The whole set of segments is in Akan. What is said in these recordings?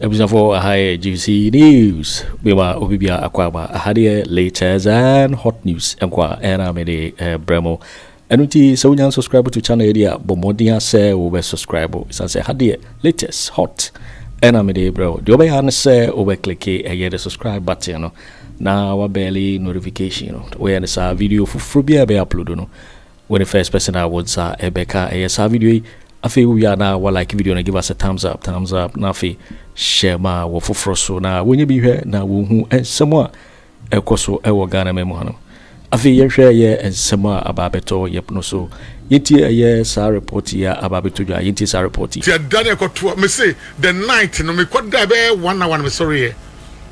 Abusuafoɔ, aha yɛ GC News. Bema obi bia akɔ aba. Aha deɛ, latest and hot news nkwa ɛna mede brɛ mo. Ɛno nti sɛ wonya subscribe to channel yi a, bɔ mmɔden a sɛ wobɛ subscribe. Ɛsiane sɛ ha deɛ, latest hot ɛna mede brɛ wo. Deɛ wobɛyɛ ne sɛ wobɛ click ɛyɛ the subscribe button no na wa bell notification no. Woyɛ no saa, video foforɔ bi a ɛbɛyɛ upload no, wo the first person a wo nsa ɛbɛka ɛyɛ saa video yi. Afei wowie a, na wa like video no, give us a thumbs up, thumbs up, na afei hyɛ ma wɔ foforɔ so na wɔnyɛ bi hwɛ na wɔhu nsɛm a ɛkɔ so ɛwɔ Ghana ma mu ha no. Afei yɛhwɛ ɛyɛ nsɛm a aba abɛtɔ yɛp no so. Yɛntie ɛyɛ saa report yi a aba abɛtɔ dwa. Yɛntie saa report yi. Ti ɛda ne ɛkɔto me se the night no, mekɔ da bɛyɛ one hour no, mesɔre yɛ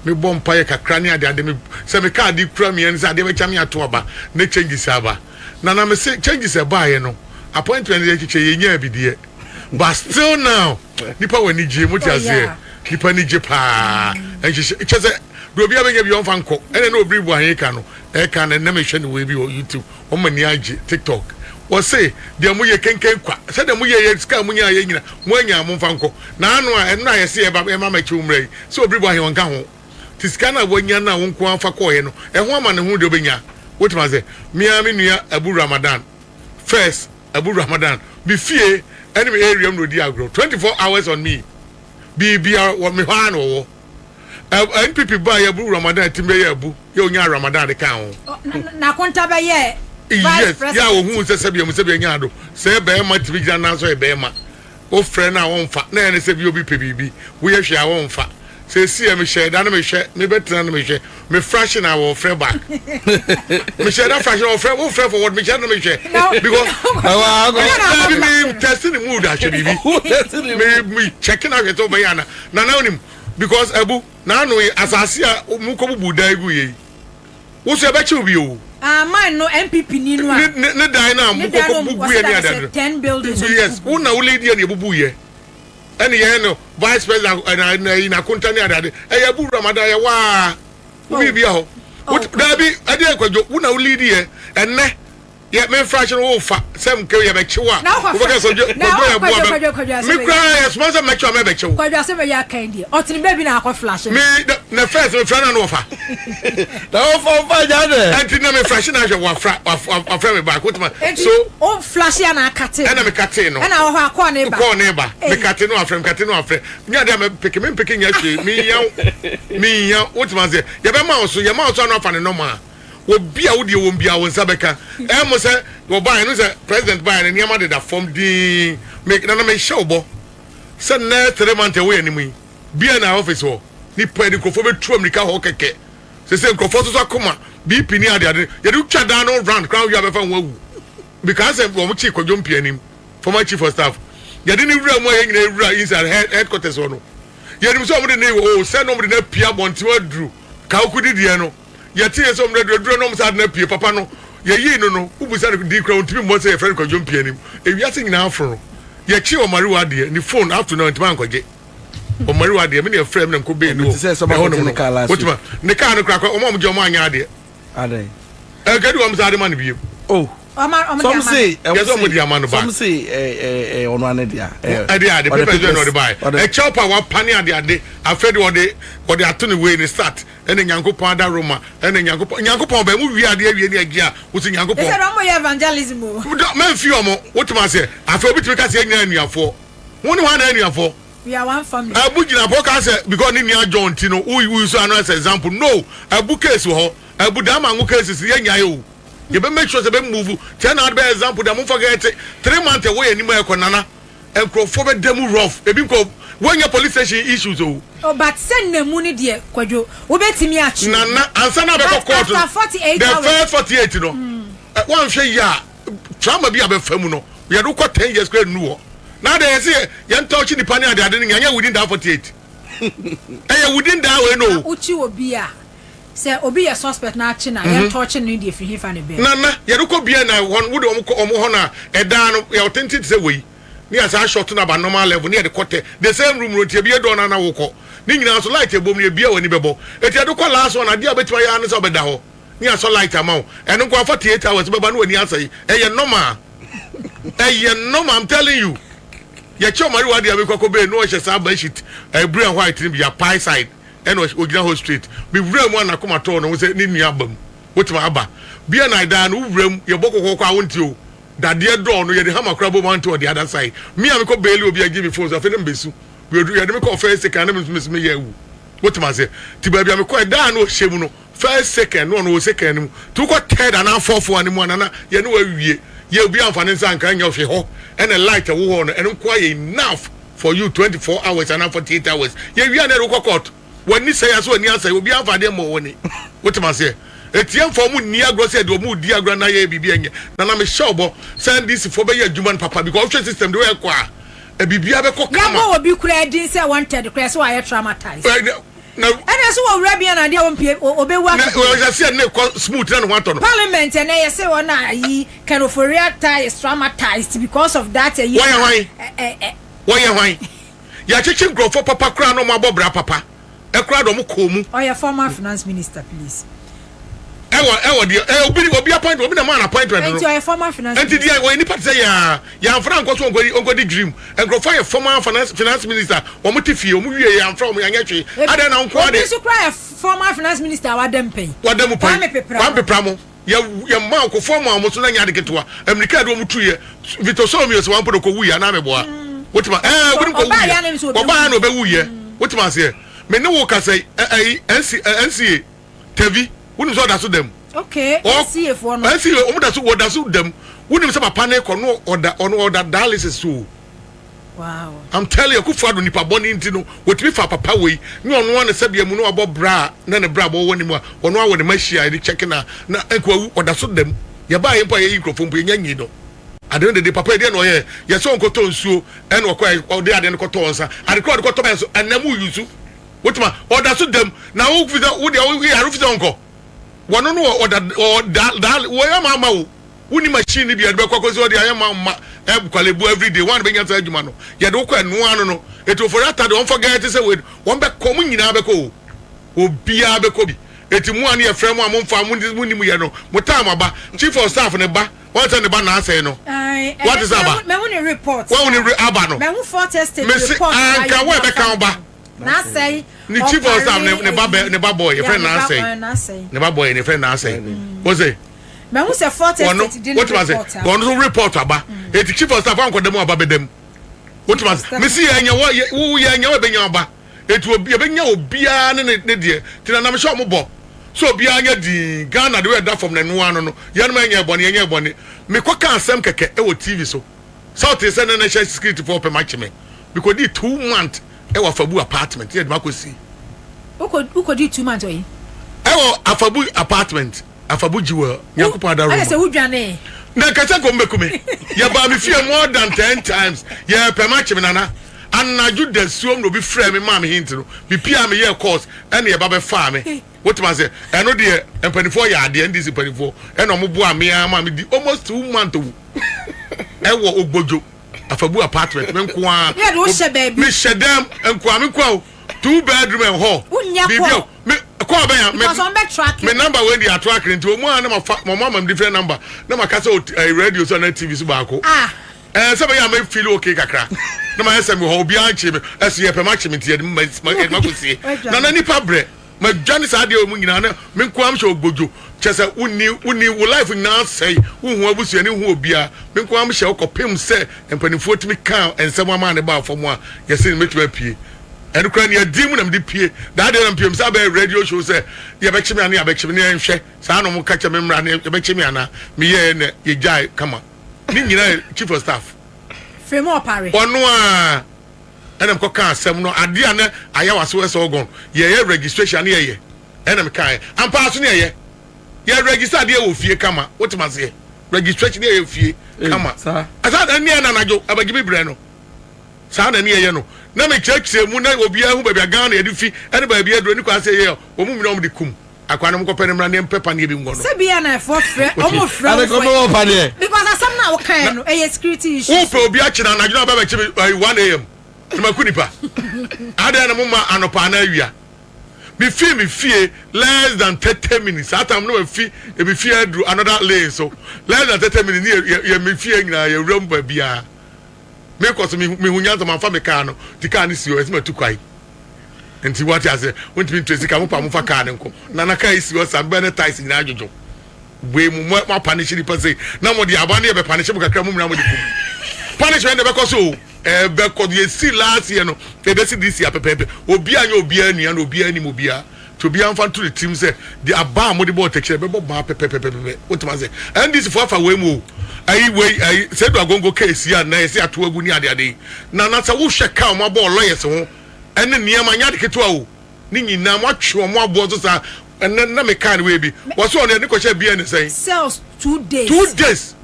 mebɔ mpa yɛ kakra ne ade ade me sɛ meka ade kura mmiɛn sɛ adeɛ bɛkya me ato aba ne changes aba na me se changes ɛbaayɛ no, appointment yɛ kyekyɛ yɛnya abideɛ, but still now nipa wɔ ani gye mo te aseɛ. Nipa ani gye paa. Nhyehyɛ kyɛ sɛ deɛ obi abɛnya bi ɔmfa nkɔ ɛna na obiri bu ahe ka no ɛka no. Ɛnam ehwɛ ne wei bi wɔ YouTube, wɔn ani agye. TikTok wɔse deɛ mo yɛ kenken kwa sɛdeɛ mo yɛ yɛ sika mo nya yɛ nyina mo anya mo mfa nkɔ na ano a ɛno a yɛse yɛba ɛma mɛkyi wo mmerɛ yi sɛ obiri bu ahe wɔnka ho te sika no a wɔanya no a wɔn nko afa kɔɔyɛ no ɛho ama ne ho deɛ ɔbɛnya. Wotuma sɛ mmea me nua Abu Ramadan first, Abu Ramadan mi fie ɛne mi area mu na odi agorɔ 24 hours on me. Biribiara wɔ mi hɔ ara na wɔwɔ NPP ba yɛ Abu Ramadan ti bɛyɛ Abu yɛ onya Ramadan de ka ho. N'akonta bɛyɛ vice president. Yɛ a ohun sɛ sɛbi ɛmu sɛbi ɛnya ado sɛ bɛrima tìmi gyina nan so yɛ bɛrima wofrɛ no a wɔmfa na ɛne sɛ bi obi pɛ biribi woyɛ hwɛ a wɔmfa sɛ esi yɛ mehyɛ da no, mehwɛ mebɛtena no, mehwɛ me fraction a wɔfrɛ back, mehyɛ da fraction wɔfrɛ wofrɛ for what? Mehyɛ no mehwɛ because dabi me test ne mood ahwɛ biribi, me check na ahwɛ sɛ wobɛyɛ ana nana onim because Abu n'ano yi asase a mu kɔ bubu dan gu yɛ yi woso ɛbɛkyew bi o. Ah, mine no NPP ni no a. Ne dan na mu kɔ bubu yɛ ne adade. 10 buildings. Yes, wo na wo lady yɛ ne ebubu yɛ ɛne yɛn no vice president ɛna ɛna n'akonta ne adade ɛyɛ Abu Ramadan yɛ waa wo bi bi hɔ daabi ɛde ɛkwadwo wo na wo lead yɛ ɛnɛ yɛ me nfrahyɛ no wo fa sɛ nke yɛ bɛ kyew a wo bɛ kɛ sɛ kwadwo yɛ boa bɛ me kura yɛ soma sɛ mɛkyew a mɛ bɛ kyew. Kwadwo asɛ bɛ yɛ akan deɛ ɔtene baabi na akɔ flash. Me na first me fira na no wɔfa. Na wɔfa wɔfa gya dɛ. Ɛnti na me flash na ahwɛ wafra wafrɛ me back wotuma. So o flash ya na akate. Ɛna me kate no. Ɛna wɔ hɔ akɔɔ ne ba. Kɔɔ ne ba, me kate no afrɛ, me kate no afrɛ nya de a mɛ peke me mpeke nya hwee me nya me nya wotuma sɛ yɛbɛ ma wo so yɛ ma wo so ano afa ne nɔma obi a wodie wɔn bia wɔn nsa bɛka ɛmo sɛ wɔbaeɛ no sɛ president baeɛ no nneɛma deda fam dinn. Me nana me hyɛ wo bɔ sɛ nnɛ 3 months ɛwɔ yɛn anim yi bia na office hɔ nipa de nkurɔfoɔ bɛtu amirika hɔ kɛkɛ sɛ nkurɔfoɔ nso so akoma BP ne adeade yɛde twa dan no round crown wi abɛfa ho awu because sɛ wɔn kyi Kwadwo Mpia anim, former chief of staff, yɛde ne wura mu a yɛn nyinaa wura inside headquarters hɔ no, yɛnim sɛ wɔn de ne o sɛ na wɔn de ne apia abɔnten aduru kawuku didiɛ no. Yɛte yɛ sɛ wɔn de aduru aduru na wɔn sɛ ade na apue papa no yɛyii no wobusa no di kura wɔntumi mmɔ sɛ yɛfrɛ no Kwadwo Mpia anim. Ewiase nyinaa aforo no yɛkyi ɔmariwa adeɛ ne phone up to now ntoma ankɔgye ɔmariwa adeɛ mi na yɛfrɛ mi na nkɔ bɛyi no wɔ ɛhɔ nom no wotuma ne kaa no kora ɔmo a ɔmo gye ɔmo anya adeɛ ɛnkɛdi wɔn sɛ ade ma no biem. Oh. Some say yɛ sɛ ɔmo di ama no ba. Some say ɛ ɛ ɔno ane dea. Ɛde ade papers bɛ na ɔde ba yɛ ɛkyɛw pa wapa ne ade ade afɛ de ɔde ato ne wei ne start ɛna Nyankopɔn ada Roma ɛna Nyankopɔn bɛn mu wie adeɛ awie ne agye a wosi Nyankopɔn. Ɛsɛ ɔmo yɛ evangelism o. Mɛnfi ɔmo wotuma sɛ afɛ obi tumi ka sɛ ɛnyɛ anuafoɔ wɔn ne wɔn ana anuafoɔ. We are one family. Abu gyina pɔ ka sɛ because ne nua John ti no wo use ano as example no. Abu case wɔ hɔ, Abu Damango cases yɛ nyae o. Yɛbɛ make sure sɛ bɛ move tiɛ na ade bɛ example da mo forget 3 months ɛwɔ yɛ anim a ɛkɔ nana nkurɔfoɔ bɛ dɛm rough ebi nkɔ wɔnyɛ police station issues o. Oh, but sɛ nnamu ni deɛ, Kwadwo, wobɛtumi akyi. Nana ansa na bɛkɔ court no, after 48 the first 48 no wɔnhwɛ yi a trauma bi a bɛfa mu no yɛde kɔ 10 years kura nu hɔ na de yɛsɛ yɛn tɔɔkyi nipa ne ade ade ne nyanya within that 48, ɛyɛ within that way no. Wokyi obi a sɛ obi yɛ suspect na akyi na yɛn tɔɔkyi no deɛ firi hifa ne bɛn. Nana yɛde kɔ bia na wɔn wode wɔn kɔ wɔn hɔ na ɛdan no yɛ ɔtenten te sɛ wei ne yɛ saa short na ba normal level ne yɛde kɔ tɛ the same room no nti ebi yɛ dɔɔ na na wokɔ ne nyinaa so light ebom ne ebia wɔ ani bɛbɔ eti yɛde kɔ last one adeɛ a bɛtumi ayɛ ano sɛ ɔbɛda hɔ ne yɛ asɔ light ama wo. Ɛno nko 48 hours bɛba ne w'ani asɛe. Ɛyɛ normal, ɛyɛ normal, I'm telling you. Yɛkyɛ Omari Wadi a mekɔ kɔ bee no ɔhyɛ saa bedsheet ɛɛ blue and white no bi apae side ɛna ɔgyina hɔ straight. Me wura mu a n'akoma tɔɔ ne ho sɛ ne nua aba mu. Wotumi aba. Bia na daa no wo wura mu yɛbɔ kɔkɔɔkɔ a wonte o. Dadeɛ door no yɛde hammer koraa bɔ mu ante on the other side. Me a mekɔ baili obi agye me phone so afei na mebesu. Yɛde me kɔɔ first second na me nso mesi meyɛ awu. Wotumi aseɛ. Nti baabi a mekɔɛ daa na ɔhyɛ mu no first second na ɔno wɔ second no mu. Nti wokɔ third anaa fourth one no mu a nana yɛne wo awie. Yɛ obi amfa ne nsa anka nyɛ hwee hɔ ɛna light ɛwɔ hɔ no ɛno nko ara yɛ enough for you 24 hours anaa 48 hours. Yɛwie a na yɛde wokɔ court. W'ani sɛe ase w'ani asɛe obiara mfa adeɛ mmɔ w'ani wote maseɛ eti ɛmfa wɔn nni agorɔ sɛ ɛde wɔn redi agorɔ anaa yɛyɛ biribi ɛnyɛ na na mehyɛ ɔbɔ sɛ NDC foɔ bɛyɛ adwuma no papa because wohwɛ system de wɔyɛ kɔ a biribiara bɛkɔ kama. Yɛabɔ obi koraa din sɛ wanted koraa sɛ wayɛ traumatized. Na ɛna so wɔ wura bia na adeɛ wɔmpie ɔbɛwu na akɔpie. ɔhyɛ sɛ ne kɔ smooth na ne ho atɔ no. Parliament ɛnɛ yɛse wɔn a ayi Ken Ofori-Atta is traumatized because of that ayi. Wɔyɛ hwan? Wɔyɛ hwan? Yɛakyekye nkurɔfoɔ papa koraa na wɔabɔ bra papa koraa de wɔn kɔɔ mu. Ɔyɛ former finance minister please. Ɛwɔ ɛwɔ deɛ ɛ obi obi appointment obi na maa no appointment no. Nti ɔyɛ former finance minister. Nti deɛ ɔyɛ nipa te sɛ yɛn a yɛanfra ankɔ so ɔnkɔ ɔnkɔ di dream nkurɔfoɔ ayɛ former finance finance minister wɔn te fie wɔn wie yɛanfra wɔn yɛanyɛ hwee adɛn na nko Obi adeɛ. nso koraa yɛ former finance minister a wada mu pɛn. Wada mu pɛn Kwame Pepra. Kwame Pepra mo. Yɛ yɛ maa nkurɔfoɔ maa wɔn so na nyɛ ade ketewa. Mmirika a yɛde wɔn tuiɛ, Victor Solomon sɛ wɔn mpo na ɔkɔwuiɛ anaa meboa? Wotem a ɛɛ obinom kɔwuiɛ. Ɔbaa na ɔbɛwuiɛ. Wotem aseɛ? Me ne wo kasa yi, ɛ ɛyi NC ɛ NCA Tavi, wonim sɛ ɔda so da mu? Okay, NCA foɔ no. NCA wɔn da so wɔda so da mu. Wonim sɛ papa no rekɔ no ɔda ɔno ɔda dialysis so o. Wow. I'm telling you, Akufo Addo nipa bɔne nti no, wɔtumi fa papa wei ne ɔno ara ne sɛbea mu na wabɔ bra a na ne bra bɔ wɔ ne mu a ɔno ara wɔ ne machine a yɛde check na na nka wawu ɔda so da mu. Yɛbaa yɛ mpo a yɛyi nkurɔfoɔ mpo yɛnya nyi no. Ade no dede papa yi deɛ na ɔyɛ yɛ sɛ ɔnkɔtɔ nsuo ɛna ɔkɔ ɔde ade no kɔtɔɔ nsa ade korɔ ɔde kɔtɔ bɛn so ɛnna mu yusu wotuma ɔda so da mu na wo fi sɛ wo deɛ wo yare fi sɛ ɔnkɔ wɔno no ɔda ɔda da wɔyɛ ma ama wo. Wonni machine no bi a yɛde bɛkɔ akɔsi hɔ de ayɛ ma mma Korle-Bu everyday wɔn a bɛnya saa adwuma no yɛde wokɔ ɛnoa ano no eti Ofori Atta deɛ wɔn forget sɛ wei wɔn bɛkɔ wɔn nyinaa bɛkɔ o obiara bɛkɔ bi eti mo a ne yɛfrɛ mo a mo nfa mo mo nim yɛ no mo time aba chief of staff ne ba wɔn sɛ ne ba na asɛe no wɔte sɛ aba mɛhu ne report wɔn ne aba no mɛhu fourth estate mesi report anka wɔn ɛbɛka wo ba. N'asɛe. Ne chief of staff ne ne ba bɛ ne ba boy yɛfrɛ n'asɛe ne ba boy ne fɛ n'asɛe wɔsɛ. Mɛhu sɛ fourth estate di ne report aba. Wɔn nso report aba mm. Eti chief of staff ankɔ dɛm aba bɛ dɛm wotuma se mesi yɛ nya wɔ wo yɛ nya wɔ bɛ nya aba eti obi yɛ bɛ nya obiara ne ne ne deɛ tina nam hyɛ ɔmo bɔ so obiara nya dii Ghana de wɔ ɛda fam na ɛnoa no no yɛn mo ɛnyɛ bɔne yɛnyɛ bɔne mekɔ ka asɛm kɛkɛ ɛwɔ TV so sɛ ɔte sɛ ne na hyɛ security fo ɔpɛ ma kye me mekɔdii 2 month ɛwɔ Afabu apartment yɛ de ma kɔ si. Wokɔdii 2 month ɔyi. Ɛwɔ Afabu apartment Afabu Jewel Nyankopɔn adaro mu. Ɛna sɛ wodwane. Na nkasa kɔm bɛku me. Yɛbaa me fie more than 10 times. Yɛpɛ ma kye me nana. Anadwo da suom na obi frɛ me maa me hint no. Mepia me yɛ course ɛna yɛba bɛfaa me. Wotuma sɛ ɛno deɛ mpanimfoɔ yɛ adeɛ NDC mpanimfoɔ ɛna ɔmo boa me ara maa me di almost 2 months o ɛwɔ Ogbodwo Afabu apartment me nko ara. Yɛ de wo hyɛ baabi. Me hyɛ dɛm nko ara me nko ara o two bedroom and hall. Wonya kɔ. Me kɔɔ bɛn a. Because wɔn bɛ track. Me number wei de ato akere nti wɔn a na ma fa wɔn ama me different number na ma ka sɛ o radio so ana TV so baako. Ah. Ɛɛ sɛ bɛyɛ a mɛ feel okay kakra na ma yɛ sɛ mi hɔ obiara nkye me ɛso yɛ pɛ ma kye me nti yɛ de ma yɛ de ma kɔ sie na na nipa brɛ ma dwa ne saa adeɛ wɔ mu nyinaa na me nko am hyɛ ogbodwo kyɛ sɛ wonni wonni wo life nyinaa sɛe wohu abusuani hu obiara me nko am hyɛ wokɔ pem sɛ mpanimfoɔ tumi ka nsɛm ama ne ba fam a yɛsɛ ne mɛtumi apue ɛno koraa ne adi mu na mede pue daa deɛ na mpue m sɛ abɛyɛ radio show sɛ yɛbɛkye me ana yɛabɛkye me ne yɛnhwɛ saa na ɔmo ka kyɛ me mmra ne yɛbɛkye me ana meyɛɛ na yɛgyae kama ne nyinaa chief of staff Frema Ɔpare. Ɔno a ɛna mekɔ ka asɛm no adeɛ a na ayɛ wɔ aso ɛsɛ ɔgɔn yɛyɛ registration ne yɛyɛ ɛna mekaeɛ ampa so ne yɛyɛ yɛ register adeɛ wɔ fie kama wotem aseɛ registration ne yɛyɛ fie kama asa ɛne ɛna anadwo abagye bi brɛ no saa na ne yɛyɛ no na mekyerɛkyerɛ mu na obiara hu baabi a Ghana yɛde fi ɛne baabi aduro ne kwan sɛ yɛyɛ wɔn mu nyinaa wɔn de kum akwa no mokɔpɛ no mmra ne mpɛ paneɛ bi nkɔ no. Sɛ bia na ɛfoɔ frɛ ɔmo frɛ wo fɔ paneɛ. Because asɛm na wokae no ɛyɛ security issue. Wopɛ obi akye na anadwo na bɛbɛkye me 1 a.m. na maku nipa. Adɛn na moma anɔpa anaa awia. Me fie me fie less than 30 minutes saa time no ma fi me fie aduru another lane so less than 30 minutes ne yɛ me fie nyinaa yɛ wura mu baabiara. Mekɔ so mehu nyansa mamfa me kaa no nti kaa no si hɔ ɛsɛ matu kwae. Nti wate ase wontumi ntua sika mo pa mofa kaa no nkɔ. Nana kaa yi si hɔ saa mbɛ ne tiles nyinaa adwodwo. Wei mu mo apanishe nipa sei na mo de aba ne yɛbɛ panishe mo kakra mo nyinaa mo de kum. Punishment de bɛkɔ so o. Ɛbɛkɔ yɛsi last year no ɛbɛsi this year pɛpɛɛpɛ. Obiara nyɛ obiara nua na obiara nim obiara. Nti obiara mfa nto ne tirim sɛ de aba a mode bɔɔ tɛkyerɛ bɛbɔ baa pɛpɛpɛpɛpɛ. Wotem ase? NDC fo afa wei mu o. Ayi wei ayi Seidu Agongo case yi a na yɛsi ato agu ne ade ade yi. Na na sɛ wohwɛ ka a wɔn abɔ lawyers ho ɛne nneɛma nyɛ ade ketewa o. Ne nyinaa mo atwe wɔn aboɔ so saa. Ɛnɛ na me kaa ne wei bi. Wɔso ɔno yɛde kɔhyɛ BN sɛn? Cells 2 days. 2 days.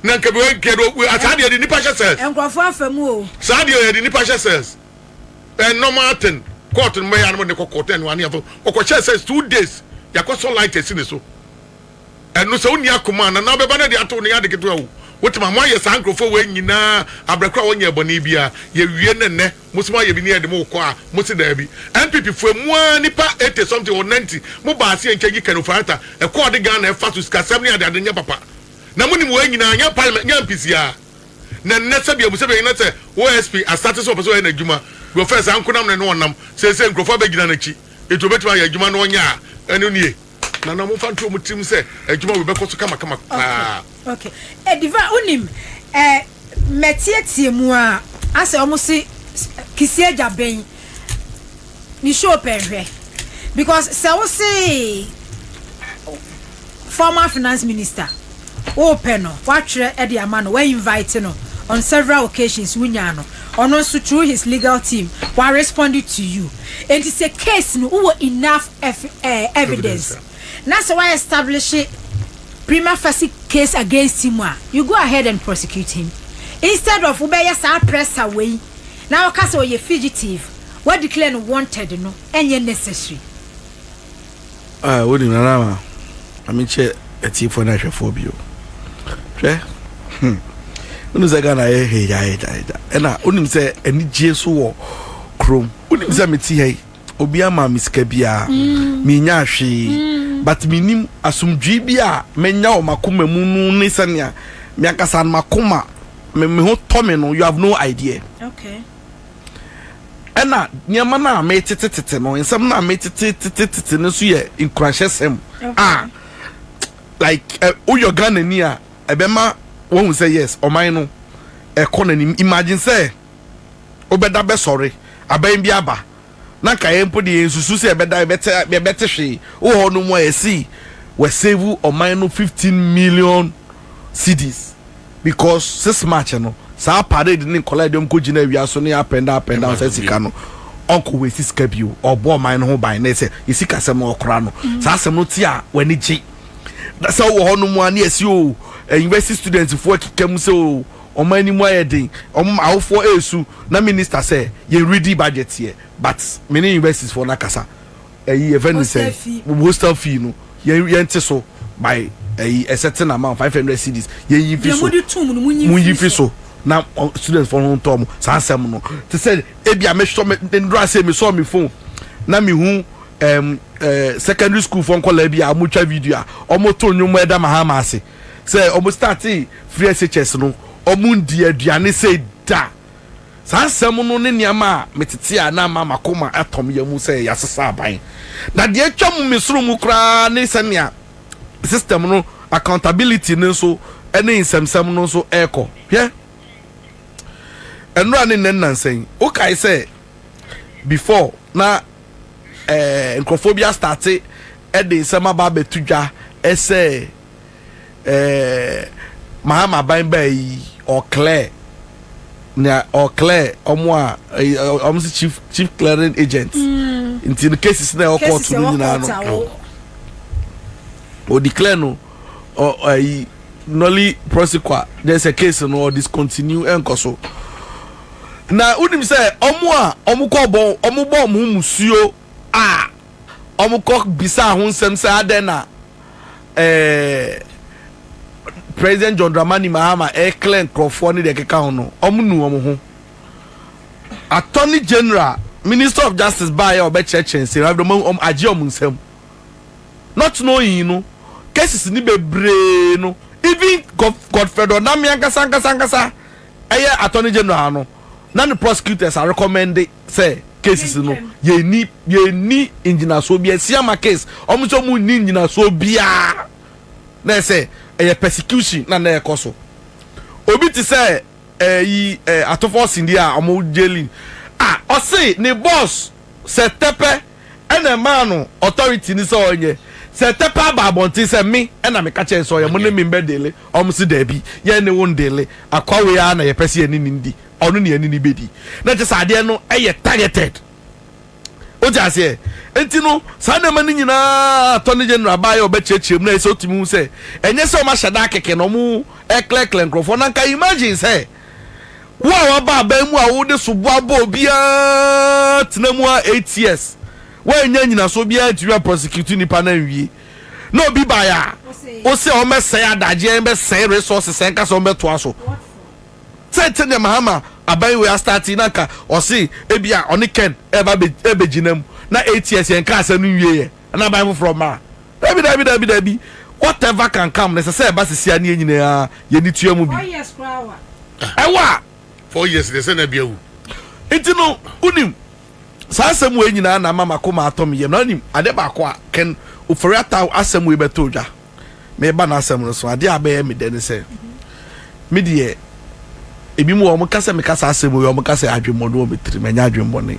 Na nka bi wei nka yɛde saa deɛ yɛde nipa hyɛ cells. Nkurɔfoɔ afa mu o. Saa deɛ yɛde nipa hyɛ cells. Ɛ normal thing court no bɛyɛ anam de kɔ court ɛno ani afɔ ɔkɔhyɛ sɛ 2 days yakɔsɔ light esi ne so. Ɛno sɛ wonni akoma na na ɔbɛba no de ato ne ade ketewa o. Wotuma mo ayɛ saa nkurɔfoɔ wei nyinaa abrɛkoro a wɔnyɛ bɔne biara. Yɛwie ne nnɛ mo so mo ayɛ bi ne yɛde mo kɔ a mo se daabi. NPP fo mu a nipa 80 something or 90 mo baase yɛn nkyɛn yi Ken Ofori-Atta ɛkɔɔ de Ghana ɛfa so sikasɛm ne ade ade nyɛ papa na mo nim wei nyinaa nyɛ parliament nyɛ MPs a na nnɛ sɛbi abu sɛbi ɛnyɛ sɛ OSP asate sɛ ɔpɛ sɛ ɔyɛ n'adwuma bi ɔfɛ saa nkonam ne no ɔnam seesei nkurɔfoɔ abɛgyina n'akyi etu obetumi ayɛ adwuma no ɔnyɛ a ɛno nie na na momfa nto wɔn tirim sɛ adwuma wei bɛkɔ so kamakama paa. Okay, ediva wonim mɛtietie mu a asɛ ɔmo se Kissi Agyebeng ne show pɛnhwɛ because sɛ wo se former finance minister wopɛ no, watwerɛ ɛde ama no, invite no on several occasions, wonya no, ɔno nso through his legal team wa respond to you. Nti sɛ case no wowɔ enough evidence na sɛ wa establish prima facie case against him a, you go ahead and prosecute him instead of wobɛyɛ saa pressure wei na wɔka sɛ ɔyɛ fugitive, wa declare no wanted no, ɛnyɛ necessary. Ah, wonim nana ma amekyɛ atiefoɔ no ahwɛfoɔ bio. Hwɛ, wonim sɛ Ghana yɛ hegya hegya hegya, ɛna wonim sɛ anigye so wɔ kurom. Wonim sɛ mete ha yi, obi ama me sika biara menya hwee, but menim asomdwee bi a menya wɔ makoma mu no ne sɛnea me ankasa no makoma me ho tɔ me no, you have no idea. Ɛna nneɛma no a metetetete no, nsɛm no a metetetetete no nso yɛ nkuranhyɛsɛm a like woyɛ Ghana ni a, ɛbɛma wɔhu sɛ yes, ɔman no ɛkɔ n'anim. Imagine sɛ wobɛda bɛsɔre, aban bi aba na nka yɛn mpo de yɛn susu sɛ yɛbɛda yɛbɛte hwee wowɔ hɔ no mu a yɛsi wɔsave ɔman no 15 million cedis because 6 March no saa parade ne nkɔla yɛde ɔmo kɔ gyina awia so ne up and down, up and down, sɛ sika no ɔnkɔ wɔ esi sika bio, ɔbɔ ɔman no ho ban na sɛ yɛsi kasɛm no ɔkora no saa asɛm no ti a w'ani gye. Na sɛ wowɔ hɔ no mu a ne yɛsi o university students foɔ keka mu sɛ o ɔman anim ayɛ den, ɔmo awofoɔ esu na minister sɛ yɛn ready budget yɛ, but me ne universities foɔ n'akasa ɛyi yɛfɛ ne sɛ hostel fee no yɛn te so by ɛyi a certain amount, 500 cedis, yɛn yi fi so, mu yi fi so na students foɔ ho ntɔ mo. Saa asɛm no te sɛ ebi a mesɔ me ndura sɛ mesɔ mi phone na mi hu secondary school foɔ nkɔla bi a wɔn twa video a wɔn to nnwom ɛda Mahama ase sɛ wɔn start free SHS no, wɔn ndi aduane sɛ da. Saa asɛm no ne nneɛma a metete a na ama makoma atɔm yɛ mu sɛ yɛasesa aban. Na deɛ atwa mu me soro mu koraa ne sɛnea system no accountability no nso ne nsɛmsɛm no nso ɛrekɔ. Hwɛ, nnura ne nnɛ nnansɛn wokae sɛ before na nkurɔfoɔ bi astart ɛde nsɛm aba abɛto dwa ɛsɛ Mahama aban baa yi ɔclear nea ɔclear ɔmo a ɔmo sɛ chief clearing agent nti no cases na ɛwɔ court no nyinaa no o declare no ɔ ɛyi nolle prosequi de sɛ case no ɔ discontinue, ɛnkɔ so. Na wonim sɛ ɔmo a ɔmo kɔ bɔ ɔmo bɔ ɔmo ho musuo a ɔmo kɔ bisa ho nsɛm sɛ adɛn na President John Dramani Mahama ɛclear nkurɔfoɔ ne deɛ ɛkeka ho no, ɔmo nu ɔmo ho. Attorney General, Minister of Justice baayɛ a ɔbɛkyerɛkyerɛ nsɛm ɔmo agye ɔmo nsɛm not knowing no cases ni bebree no, even Godfred Dame ankasa ankasa ankasa. Ɛyɛ Attorney General no na ne prosecutors a recommend sɛ cases no yɛnni yɛnni ngyinasoɔ bi Asiama case, ɔmo sɛ ɔmo nni ngyinasoɔ biara na ɛsɛ ɛyɛ persecution na na ɛkɔ so. Obi te sɛ ɛyi Atofo Sindi a ɔmo jailing a, ɔse ne boss sɛ tɛpɛ ɛna ɛmaa no authority ni sɛ ɔnyɛ sɛ tɛpɛ aba abɔnten sɛ me ɛna meka kyɛn sɛ ɔyɛ mo ne me mbɛ deal. Ɔmo si daabi, yɛn ne wo ndeal. Akwa wei ara na yɛpɛ sɛ yɛne ne ndi, ɔno ne yɛne ne bɛdi na kyɛ sɛ adeɛ no ɛyɛ targeted. O ti aseɛ? Nti no saa nneɛma no nyinaa, Attorney General baayɛ ɔbɛkyerɛkyerɛ mu na ɛsɛ otumi hu sɛ ɛnyɛ sɛ ɔmo ahyɛ da kɛkɛ na ɔmo ɛklɛklɛ nkurɔfoɔ. Na nka imagine sɛ wo a waba aban mu a wode soboa bɔ obiara tena mu a 8 years, woanya nyinasoɔ biara ntumi a prosecute nipa na nwie na obi baeɛ a wo sɛ ɔmɛsɛe adagyeɛ, bɛsɛe resources, ɛnka sɛ ɔmbɛtoa so sɛ sɛdeɛ Mahama aban wei astart na nka ɔse ebi a ɔne Ken ɛba ɛbɛgyina mu na 8 years yɛn ka asɛm no nwie yɛ ɛna aban foforɔ mmaa. Dabi, dabi, dabi, dabi, whatever can come na ɛsɛ sɛ ɛba sisi a ne yɛn nyinaa yɛn tua mu bi. 4 years koraa wa. Ɛwɔ a 4 years de sɛ na bi awu. Nti no wonim saa asɛm wei nyinaa na ama makoma atɔ me yam. Na wonim ade baako a Ken Ofori-Atta asɛm wei bɛtɔ dwa, meba n'asɛm no so, adeɛ a bɛyɛ me dɛ ne sɛ me deɛ ebi mu wɔn kasa, meka saa asɛm wei, wɔn kasa adwemmɔne wɔ me tirim. Ɛnyɛ adwemmɔne.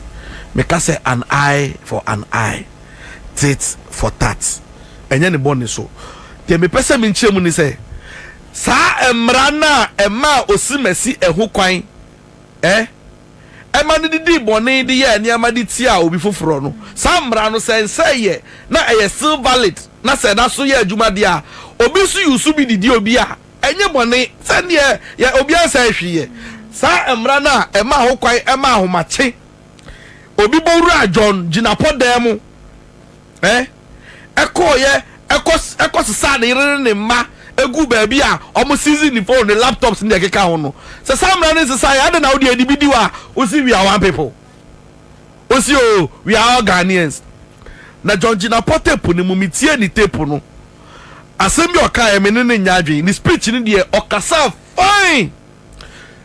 Meka sɛ an eye for an eye, tit for tat, ɛnyɛ ne bɔne so. Deɛ mepɛ sɛ menkyerɛ mu ne sɛ saa mmara no a ɛma osimasi ɛho kwan ɛma no didi bɔne de yɛ nneɛma de tia obi foforɔ no, saa mmara no sɛ nsɛ yɛ na ɛyɛ still valid na sɛ ɛda so yɛ adwuma deɛ a, obi nso yi so bi didi obi a, ɛnyɛ bɔne sɛdeɛ yɛ obi ansa ahwi yɛ. Saa mmara no a ɛma ho kwan ɛma ahomakye obi bɔwura John Jinapor dan mu ɛkɔɔyɛ ɛkɔ sisa ne yere ne ne mma egu baabi a ɔmo seize ne phone, ne laptops ne deɛ ɛkeka ho no, sɛ saa mmara no nsesa yɛ ade na wode adi bi di wa osi we are one people, osi o we are all Ghanaians. Na John Jinapor tape ne mu, metie ne tape no, asɛm bi ɔka yɛ me ne ne nya adwene. Ne speech ne deɛ ɔkasa fine,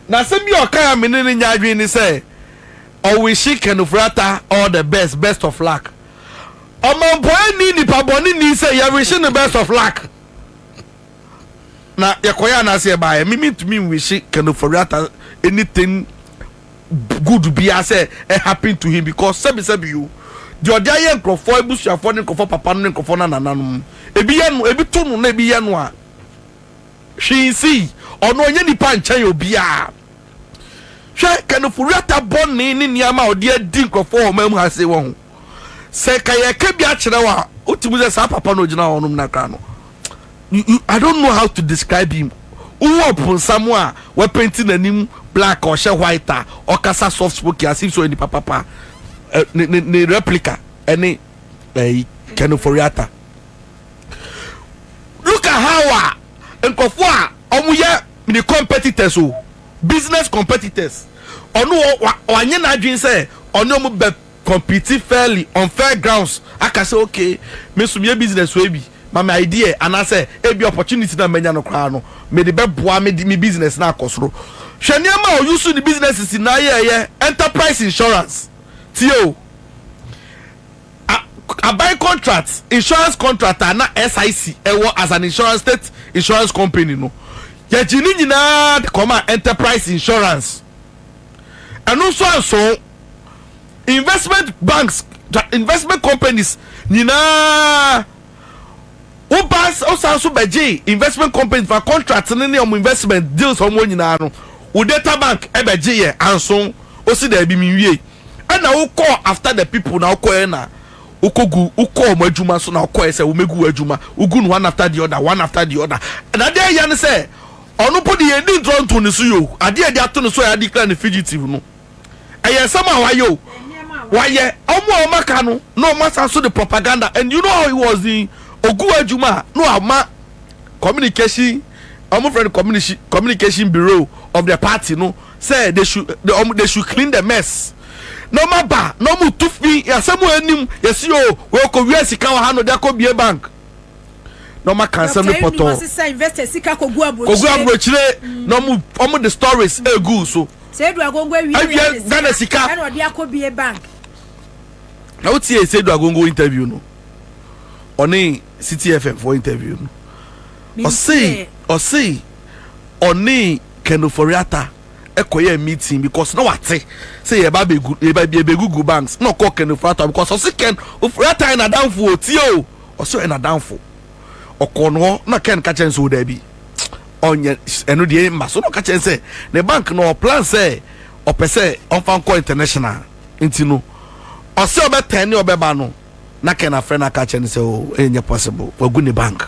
na asɛm bi ɔka yɛ me ne ne nya adwene ne sɛ ɔwish Ken Ofori-Atta all the best, best of luck. Ɔmampɔn ni nipa bɔne ni sɛ yɛwish no best of luck na yɛkɔyɛ anaasɛ yɛbaayɛ mimi ntumi nwish Ken Ofori-Atta anything good biara sɛ ɛ happen to him, because sɛbi sɛbi o, deɛ ɔde ayɛ nkurɔfoɔ abusuafoɔ ne nkurɔfoɔ papa no ne nkurɔfoɔ no nananom, ebi yɛ no, ebi to no na ebi yɛ no a hwee nsi. Ɔno ɔnyɛ nipa nkyɛn obiara. Hwɛ Ken Ofori-Atta bɔne ne nneɛma a ɔde adi nkurɔfoɔ wɔ ɔman mu ha se wɔ ho sɛ ka yɛka bi akyerɛ wo a, wotumi sɛ saa papa no ogyina hɔ nom nakra no, I don't know how to describe him. Wowɔ ponsam a wapaint n'anim black, ɔhyɛ white a ɔkasa soft spoken as if so nipa papa. Ne replica ɛne ɛyi Ken Ofori-Atta. Look at how a nkurɔfoɔ a wɔn yɛ ne competitors o, business competitors, ɔno wanyɛ n'adwene sɛ ɔne wɔn bɛ compete fairly on fair grounds, aka sɛ okay, me nso meyɛ business wei bi ma me idea anaasɛ ebi opportunity na menya no koraa no, mede bɛboa me de me business na akɔ soro. Hwɛ nneɛma a ɔuse ne business si na ayɛɛyɛ. Enterprise Insurance, tie o, aban contract, insurance contract a na SIC ɛwɔ as an insurance, state insurance company no, yɛgye ne nyinaa de kɔma Enterprise Insurance. Ɛno nso anso investment banks, investment companies nyinaa, woba wosan so bɛgye investment companies fa contract ne ɔmo investment deals ɔmo nyinaa no, wo Data Bank ɛbɛgye yɛ anso osi daabi mi nwie. Ɛna wokɔ after the people na wokɔ yɛ na wokɔ gu, wokɔ ɔmo adwuma so na wokɔ yɛ sɛ womegu wɔ adwuma, wogu no one after the other, one after the other. Na adeɛ yɛ ne sɛ ɔno po de yɛn di ntorɔ nto ne so yi o, adeɛ yɛde ato ne so a yɛade kura ne fugitive no, ɛyɛ nsɛm a wayɛ o, wayɛ ɔmo a ɔmo aka no na ɔmo asa so de propaganda. And you know how he was in ogu adwuma a na wama communication, ɔmo friend communication bureau of the party no sɛ they should clean the mess na ɔmo aba na ɔmo tu fi asɛm wɔ anim yɛsi o, wɔkɔ wia sika wɔ ha na ɔde akɔ bie bank. na ɔmo aka nsɛm ne pɔtɔɔ. Sisa investor sika kogu aburokyire. Kogu aburokyire na ɔmo de stories egu so. Seidu Agongo awie Awie Ghana sika. Ɛna ɔde akɔ bie bank. Na wotie Seidu Agongo interview no, ɔne City FM for interview no, ɔse ɔne Ken Ofori-Atta ɛkɔyɛ meeting because na wate sɛ yɛba bɛgu, yɛba yɛbɛgugu banks, na ɔkɔ Ken Ofori-Atta because ɔse Ken Ofori-Atta yɛ n'adamfo. Otie o, ɔse ɔyɛ n'adamfo. Ɔkɔ no hɔ na Ken ka kyɛn sɛ o daabi, ɔnyɛ ɛno deɛ mma so, na ɔka kyɛn sɛ ne bank no ɔplan sɛ ɔpɛ sɛ ɔmfa nkɔ international, nti no ɔsɛ ɔbɛtɛn ne ɔbɛba no, na Ken afrɛ no aka kyerɛ no sɛ o, ɛnyɛ possible, wagu ne bank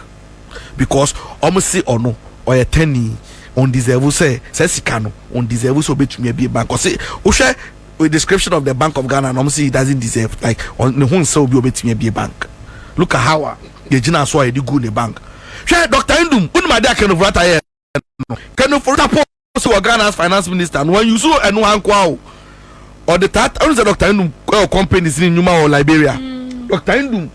because ɔmo se ɔno ɔyɛ tɛni, ɔndeserve sɛ sɛ sika no, ɔndeserve sɛ ɔbɛtumi abie bank. Ɔse wohwɛ with description of the Bank of Ghana na ɔmo se he doesn't deserve, like ne ho nsɛ obi a ɔbɛtumi abie bank. Look at how a yɛgyina so a yɛde gu ne bank. Hwɛ, Dr Nduom, wonim ade a Ken Ofori-Atta yɛ no? Ken Ofori-Atta post wɔ Ghana as finance minister no, wɔn use ɛno ankoa o, ɔde taata ɔno sɛ Dr Nduom ɛwɔ companies ne nnwuma wɔ Liberia. Dr Nduom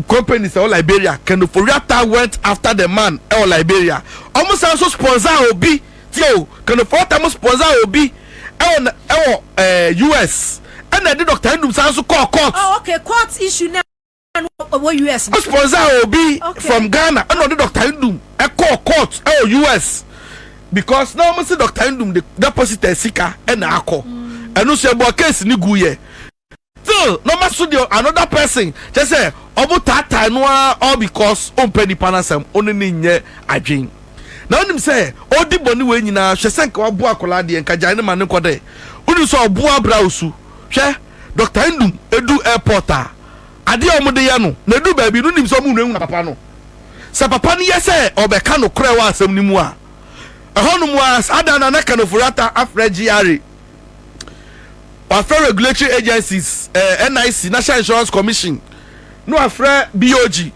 companies ɛwɔ Liberia, Ken Ofori-Atta went after the man ɛwɔ Liberia. Ɔmo san so sponsor obi tie o, Ken Ofori-Atta mo sponsor obi ɛwɔ US, ɛna ɛde Dr Nduom san so kɔɔ court. Oh okay, court issue na wɔ US. Ó sponsor obi from Ghana, ɛna ɔde Dr Nduom ɛkɔɔ court ɛwɔ US because na wɔn si Dr Nduom de deposit sika ɛna akɔ. Ɛno nso ɛbɔ case ni gu yɛ still na ɔma so deɛ another person kyɛ sɛ ɔmo taataa no ara, all because ɔmpɛ nipa n'asɛm, ɔne ne nyɛ adwen. Na onim sɛ ɔdi bɔne wei nyinaa, hwɛ sɛ nka waboa akwadaa deɛ, nka gyae ne ma ne nkɔ dɛ. Onim sɛ ɔboa abira osu. Hwɛ, Dr Nduom edu airport a, adeɛ a wɔde yɛ no na edu baabi no, nim sɛ ɔmo nwura papa no sɛ papa no yɛ sɛ ɔbɛka no korɛ wɔ asɛm no mu a, ɛhɔnom a saa dan na Ken Ofori-Atta afrɛ GRA, wafrɛ regulatory agencies, NIC, National Insurance Commission, na wafrɛ BOG,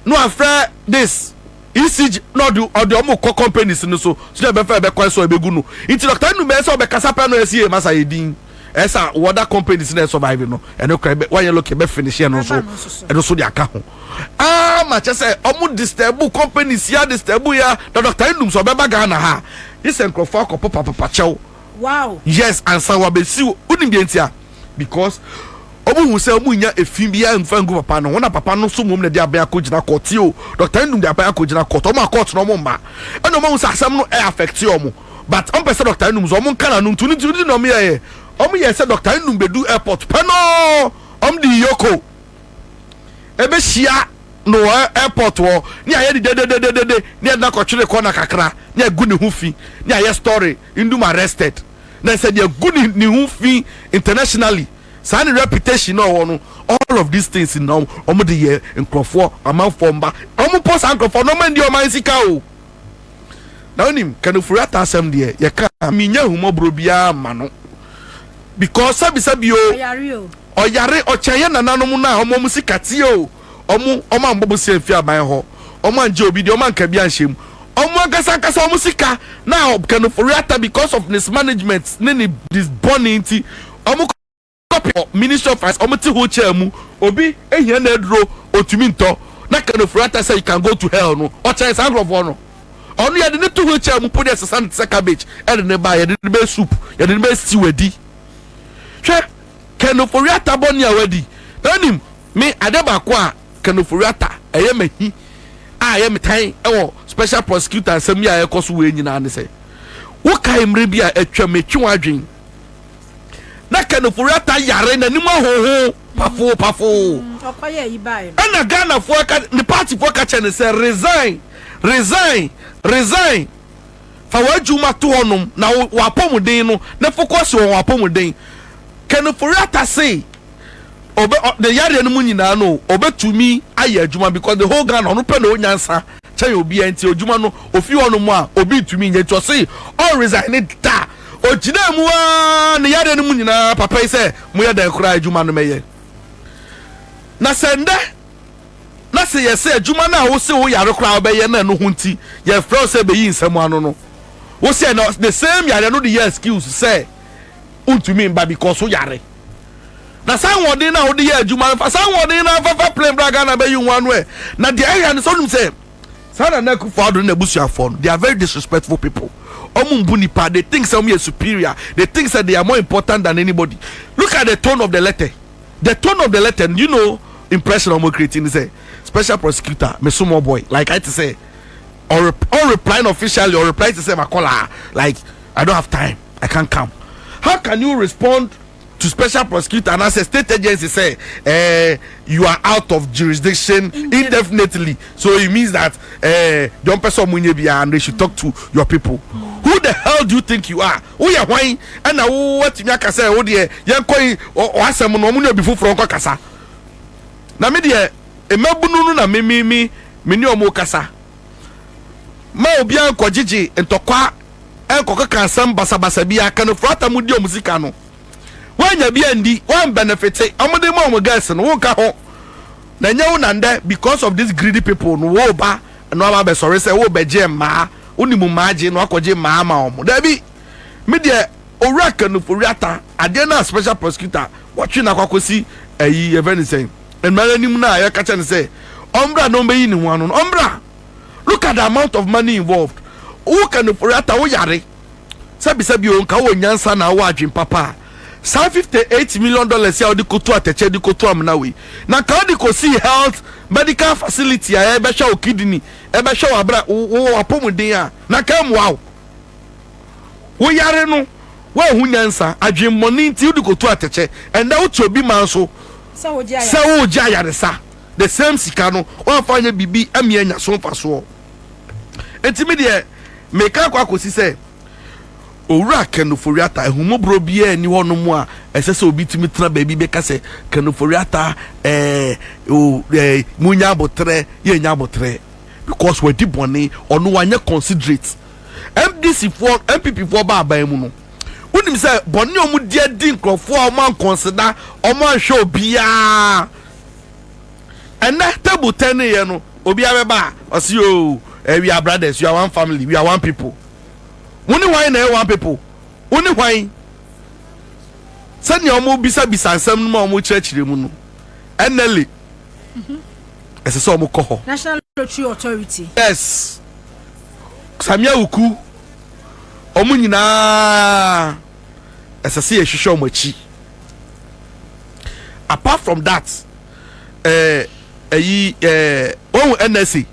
na wafrɛ this ECG, na ɔde ɔmo kɔ companies no so ɛbɛfɛ ɛbɛkɔ so ɛbɛgu no. Nti Dr Nduom bɛyɛ sɛ ɔbɛkasa pɛ no, ɛsi yɛ masa yɛ din ɛsɛ wɔda companies na ɛsurvive no, ɛno kora wanyɛ lɔkɛ bɛ finish ɛno nso, ɛno nso de aka ho ama kyɛ sɛ ɔmo disturb companies ya, disturb ya, na Dr Nduom sɛ ɔbɛba Ghana ha yi sɛ nkurɔfoɔ akɔpɔ papapa kyɛw. Yes, ansa wabɛsi. Wonim deɛ nti a? Because ɔmo hu sɛ ɔmo nya efi bi a nfa ngu papa no ho, na papa no so mom na de abɛn akɔ gyina court o. Dr Nduom de abɛn akɔ gyina court, ɔmo a court na ɔmo mba, ɛna ɔmo hu sɛ asɛm no ɛ affect ɔmo, but ɔmo pɛ sɛ Dr Nduom so ɔmo nka na no ntu ne ti na ɔmo yɛ sɛ Dr Nduom bɛdu airport pɛ no, ɔmo de yoko ɛbɛhyia no wɔ airport hɔ ne ayɛ de dedededede ne yɛde akɔtwere kɔ na kakra ne agu ne ho fi ne ayɛ story Nduom arrested, na sɛ deɛ gu ne ho fi internationally, saa ne reputation na ɔwɔ no. All of these things na ɔmo de yɛ nkurɔfoɔ amanfoɔ mba, ɔmo pɔ saa nkurɔfoɔ na ɔmo ndi ɔman sika o. Na onim Ken Ofori-Atta asɛm deɛ, yɛka minya ahumɔborɔ biara ma no because sɛbisɛbi o, ɔyare, ɔkyɛn yɛ nananom no a ɔmo sika tie o, ɔmo ambɔ bo si mfi aban hɔ, ɔmo angye obi deɛ, ɔmo anka bi anhyɛ mu, ɔmo ankasa ankasa ɔmo sika na Ken Ofori-Atta, because of mismanagement ne this bɔnne nti, ɔmo kɔpɛ Ministry of Finance, ɔmo te wheelchair mu, obi ehia na aduro otumi ntɔ, na Ken Ofori-Atta sɛ you can go to hell no, ɔkyɛn saa nkurɔfoɔ no. Ɔno yɛde ne to wheelchair mu po deɛ, sesa no te sɛ cabbage, ɛde ne ba, yɛde ne bɛ soup, yɛde ne bɛ stew adi. Hwɛ Ken Ofori-Atta bɔne a wadi. Na onim me ade baako a Ken Ofori-Atta ɛyɛ mahi a ɛyɛ me tan ɛwɔ special prosecutor nsɛm yi a ɛkɔ so wei nyinaa ne sɛ, wokae mmerɛ bi a atwa metwe w'adwen na Ken Ofori-Atta yare n'anim ahoho pafo pafo, ɔkɔyɛ yi baeɛ no. Ɛna Ghanafoɔ ka ne partyfoɔ ka kyerɛ ne sɛ resign, resign, resign, fa w'adwuma to hɔnom na w'apɔmuden no na focus wɔ w'apɔmuden. Ken Ofori-Atta se ɔbɛ ne yareɛ no mu nyinaa no, ɔbɛtumi ayɛ adwuma because the whole Ghana ɔno pɛ na ɔnyansa kyɛn obiara, nti adwuma no ofi hɔnom a obi ntumi nyɛ, nti ɔse ɔresign ne da. Ogyina mu aa ne yareɛ no mu nyinaa, papa yi sɛ moyɛ dɛn koraa, adwuma no mɛyɛ. Na sɛ ndɛ na sɛ yɛsɛ adwuma no a wose wo yare koraa wobɛyɛ na ɛno ho nti yɛfrɛ wo sɛ bɛyi nsɛm ano no, wo sɛ na the same yare no de yɛ excuse sɛ wontumi mba because wo yare. Na saa ahoɔden no a wode yɛ adwuma no, fa saa ahoɔden no ara fa plane bra Ghana bɛyi wo ano ɛ. Na deɛ ɛya no sɛ wonim sɛ saa Nana Akufo-Addo ne n'abusuafoɔ no, they are very disrespectful people. Wɔn mbu nipa, they think sɛ wɔn yɛ superior, they think sɛ they are more important than anybody. Look at the tone of the letter. The tone of the letter, you know impression a wɔn creating ne sɛ special prosecutor, me small boy, like ayɛ te sɛ or or replying officially or reply to say makola, like I don't have time, I can't come. How can you respond to special prosecutor and as a state agency say you are out of jurisdiction indefinitely, so it means that the one person munye bi and they should talk to your people? Who the hell do you think you are? Woyɛ hwan ɛna wo watumi aka sɛ wo deɛ yɛnkɔ yi ɔasɛm no ɔmo ne obi foforɔ nkɔ kasa? Na me deɛ, mmabunu no na me me me me ne ɔmo kasa ma obiara nkɔgyegye ntɔkwa, ɛnkɔkeka asɛm basabasa bi aka no furata mu di ɔmo sika no. Woanya bi andi, woan benefit, ɔmo de ma ɔmo girls no, wonka ho na ɛnyɛ wo nandɛ. Because of these greedy people no, wo ba na waba abɛsɔre sɛ wo bɛgye mmaa, wonim mmaa gye na wakɔgye mmaa ma ɔmo. Dabi, me deɛ, Owura Ken Ofori-Atta, adeɛ no a special prosecutor wɔtwe no akɔ akɔsi ayi yɛfrɛ no sɛn, mmara no anim no a yɛka kyerɛ no sɛ ɔmbra na ɔmbɛyi ne ho ano no, ɔmbra. Look at the amount of money involved. Wo Ken Ofori-Atta, wo yare sɛbisɛbi o, nka wɔ nyansa na wɔ adwen papa a, saa $58 million a wode koto atɛkyɛ de koto amena wei na nka wode kɔsii health medical facility a ɛbɛhwɛ wo kidney, ɛbɛhwɛ wo abra wo apɔmuden a, na nka ɛmmoa wo. Wo yare no, woanhu nyansa, adwemmɔne nti wode koto atɛkyɛ. Ɛnnɛ wote obi man so sɛ wogye ayaresa, the same sika no woamfa anyɛ biribi amia anya so mfasoɔ. Enti me deɛ, meka akɔ akɔsi sɛ Owura Ken Ofori-Atta, ahummɔborɔ biara nni hɔnom a ɛsɛ sɛ obi tumi tena baabi bɛka sɛ Ken Ofori-Atta ɛɛ o ɛɛ munya aboterɛ, yɛnnya aboterɛ because wadi bɔne, ɔno wanyɛ considerate. NDC foɔ, NPP foɔ ba aban mu no, wonim sɛ bɔne a wɔn di adi nkurɔfoɔ a wɔn ankɔnseda, wɔn anhwɛ obiara. Ɛnɛ table tɛn ne yɛ no, obiara bɛba a ɔsi o, we are brothers, we are one family, we are one people. Wo ne hwan na ɛyɛ one people? Wo ne hwan? Sɛnea wɔn bisabisa nsɛm no mu a wɔn kyerɛkyerɛ mu no, NLA ɛsɛ sɛ wɔn kɔ hɔ. National Lottery Authority. Yes, Samia Wuku, wɔn nyinaa ɛsɛ sɛ yɛhwehwɛ wɔn akyi. Apart from that, ɛyi wɔn NSA,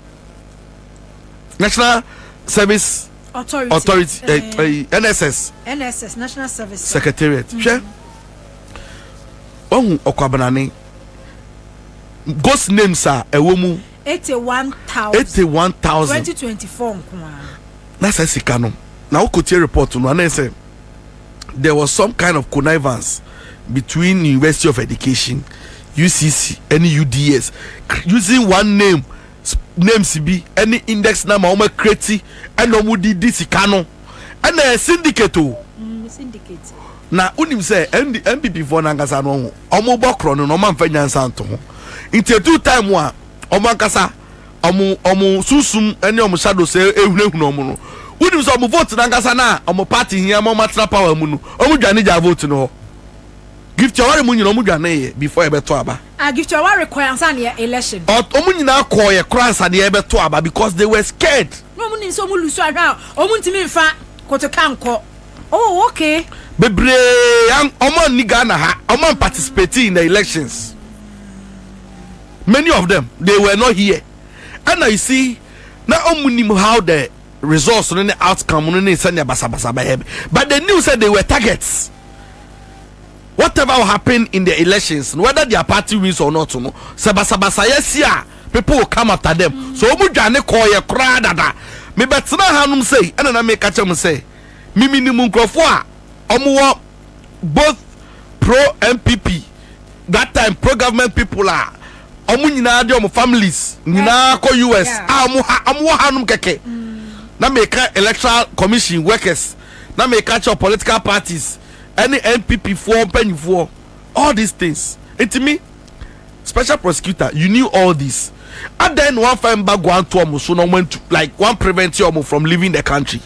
National Service Authority, Authority, NSS, NSS, National Service Secretariat. Hwɛ, wɔn ɔkwabenane ghost names a ɛwɔ mu. 81,000. 81,000. 2024 nko ara. Na sɛ sika no na wokɔtie report no anaa sɛ there was some kind of connivance between University of Education, UCC ɛne UDS, using one name, names bi ɛne index number wɔn akreti ɛna wɔn de di sika no, ɛna ɛyɛ syndicate o. Syndicate. Na wonim sɛ ND NPP foɔ no ankasa no ɔmo ɔmo bɔ korɔ no na ɔmo amfa nyansa nto ho, nti edu time a ɔmo ankasa ɔmo sunsum ɛne ɔmo shadows ehunahuna ɔmo no, wonim sɛ ɔmo vote n'ankasa na ɔmo party hia ma ɔmo atena power mu no, ɔmo dwane gya vote no hɔ. Gifty Oware mu nyina ɔmo dwane yɛ before yɛbɛto aba. Ah, Gifty Oware kɔ ansa ne election. Ɔmo nyinaa kɔɔ yɛ kora ansa ne yɛbɛto aba because they were scared. Na ɔmo nim sɛ ɔmo lose ahwɛ a, ɔmo ntumi nfa kotoka nkɔ. Oh, okay. Bebree ɔmo anni Ghana ha, ɔmo an participate in the elections. Many of them, they were not here. Ɛna you see, na ɔmo nim how the results no ne outcome no ne sɛnea basabasa bɛyɛ, but they knew say they were targets. Whatever will happen in the elections, whether their party wins or not no, sɛ basabasa yɛ si a, people will come after them. So ɔmo dwane kɔɔ yɛ koraa dada. Mebɛtena hanom sɛ ɛna na meka kyerɛ mo sɛ mimi nim nkurɔfoɔ a ɔmo wɔ both pro NPP that time, pro government people a ɔmo nyinaa de ɔmo families nyinaa kɔ US a ɔmo ha, ɔmo wɔ hanom kɛkɛ. Na meka electoral commission workers, na meka kyerɛ political parties ɛne NPP foɔ mpanyinfoɔ, all these things. Nti mi special prosecutor, you knew all this, adan na wɔn embargo anto ɔmo so na wɔn ntu, like wɔn prevent ɔmo from leaving the country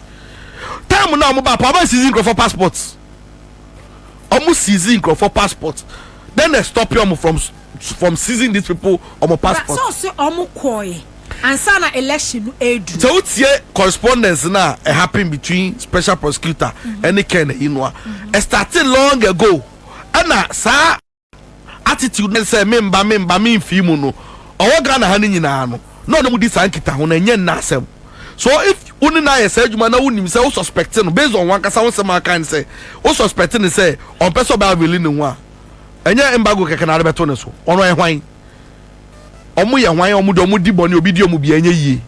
time na ɔmo ba pa, ɔmo seize nkurɔfoɔ passport, ɔmo seize nkurɔfoɔ passport. Then Then they stop ɔmo from seizing these people ɔmo passport. But sɛ ɔsɛ ɔmo kɔɛ ansa na election no edu. Sɛ wotie correspondence na ɛ happen between special prosecutor ɛne Ken ɛyi no a, ɛ started long ago. Ɛna saa attitude ne sɛ memba memba memfii mu no, ɔwɔ Ghana ha no nyinaa no na ɔno mu di saa nkita ho no. Ɛnyɛ nna asɛm. So if wo ne na ayɛ saa adwuma na wonim sɛ wo suspect no, based on wankasa wo nsɛm aka ne sɛ wo suspect ne sɛ ɔmpɛ sɛ ɔbɛ avail ne ho a, ɛnyɛ embargo kɛkɛ na ade bɛto ne so. Ɔno ɛyɛ hwan? Ɔmo yɛ hwan? Ɔmo de ɔmo di bɔne, obi di ɔmo bi, ɛnyɛ yie.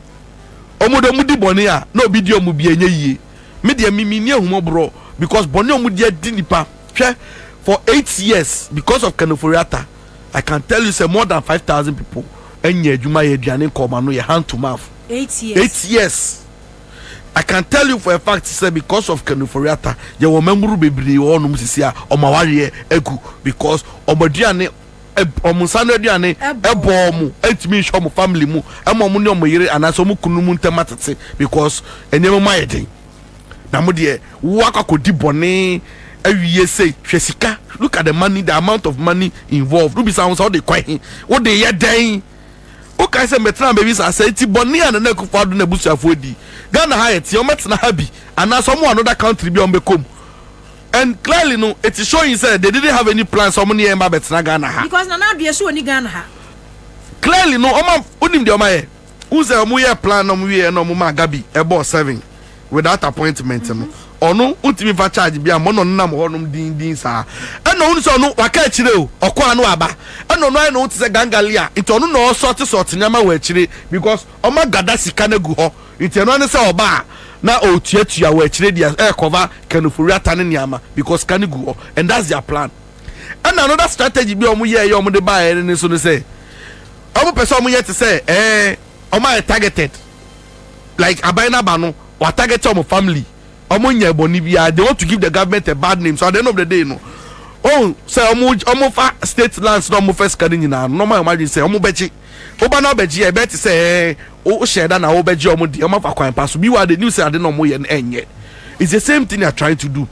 Ɔmo de ɔmo di bɔne a na obi di ɔmo bi, ɛnyɛ yie. Me deɛ, mi ni ehumɔborɔ because bɔne ɔmo di adi nipa. Hwɛ, for 8 years, because of Ken Ofori-Atta, I can tell you say more than 5,000 people ɛnyɛ adwuma yɛ aduane nkɔɔma no yɛ hand to mouth. 8 years. 8 years. I can tell you for a fact say because of Ken Ofori-Atta, yɛwɔ mɛmuru bebree wɔ hɔnom sisi a ɔmo awareɛ egu because ɔmo aduane, ɔmo nsa no aduane ɛbɔ. Ɛbɔ ɔmo, ɛntumi nhyɛ ɔmo family mu, ɛma ɔmo ne ɔmo yere anaasɛ ɔmo kunu mu ntɛm atete because nneɛma mu ayɛ den. Na mo deɛ, wo akɔ akɔdi bɔne awie sei, hwɛ sika. Look at the money, the amount of money involved. Wobisa ho sɛ wode kwan he, wode yɛ dɛn? Wokae sɛ mɛtena baabi sa sɛ nti bɔne a Nana Akufo Addo na abusuafoɔ di Ghana ha yɛ teɛ, ɔmɛtena ha bi anaasɛ ɔmo another country bi a ɔmbɛkɔ mu. And clearly no, it is showing say they didn't have any plans ɔmo ne yɛn ba bɛtena Ghana ha. Because Nana Addo yɛ so wɔ ni Ghana ha. Clearly no, ɔma onim deɛ ɔma yɛ n sɛ ɔmo yɛ plan na ɔmo yɛ na ɔmo ma Gabi ɛbɔ seven without appointment no. Ɔno ntumi fa charge bi a mo na ɔno nam hɔnom dindin saa. Ɛna ɔno sɛ ɔno waka akyire o, ɔkɔ ano aba. Ɛna ɔno ayɛ na ɔte sɛ gangali a, nti ɔno na ɔsɔte sɔte nneɛma wɔ akyire because ɔma gada sika no gu hɔ. Nti ɛno ne sɛ ɔba a na ɔtuatua wɔ akyire deɛ ɛɛkɔva Ken Ofori-Atta ne nneɛma because sika no gu hɔ, and that's their plan. Ɛna another strategy bi a ɔmo yɛ ɛyɛ ɔmo de baa yɛ ne so no sɛ ɔmo pɛ sɛ ɔmo yɛ te sɛ ɔmo ayɛ targeted, like aban n'aba no wa target ɔmo family, ɔmo nya ɛbɔnni biara. They want to give the government a bad name. So at the end of the day no, oh, sɛ ɔmo fa state lands na ɔmo fɛ sika no nyinaa no, ɔmo ayɛ ɔmo adwene sɛ ɔmo bɛgye ɔba na ɔbɛgye. Ɛbɛ te sɛ o hyɛ da na ɔbɛgye ɔmo deɛ, ɔmo afa kwan pa so bi wa de new sɛ ade na ɔmo yɛ no ɛnyɛ. It's the same thing they are trying to do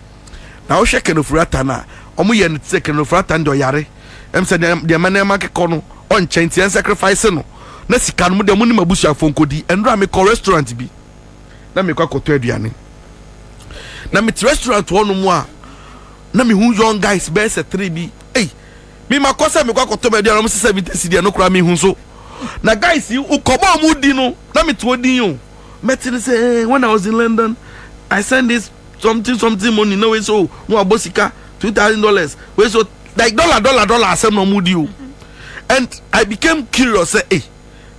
na wohwɛ Ken Ofori-Atta na ɔmo yɛ no te sɛ Ken Ofori-Atta no deɛ, ɔyare sɛ deɛ ma nneɛma kekɔ no ɔnkyɛn nti ɛn sacrifice no na sika no mo deɛ mo nim abusuafo nkodi. Ɛnura mekɔ restaurant bi na mekɔ akɔtɔ aduane na mete restaurant hɔ nom a na mehu young guys bɛyɛ sɛ three bi. Ei, mi ma kɔ sɛ mekɔ akɔtɔ ma aduane, ɔmo sɛ 70 cedi. Ɛno koraa mehu so na guys yi nkɔmɔ a ɔmo di no na mete hɔ din o, mɛte ne sɛ when I was in London, I send this something something money na wei so na wabɔ sika $2,000 wei so, like dollar dollar dollar asɛm na ɔmo di o. And I became curious sɛ, eh,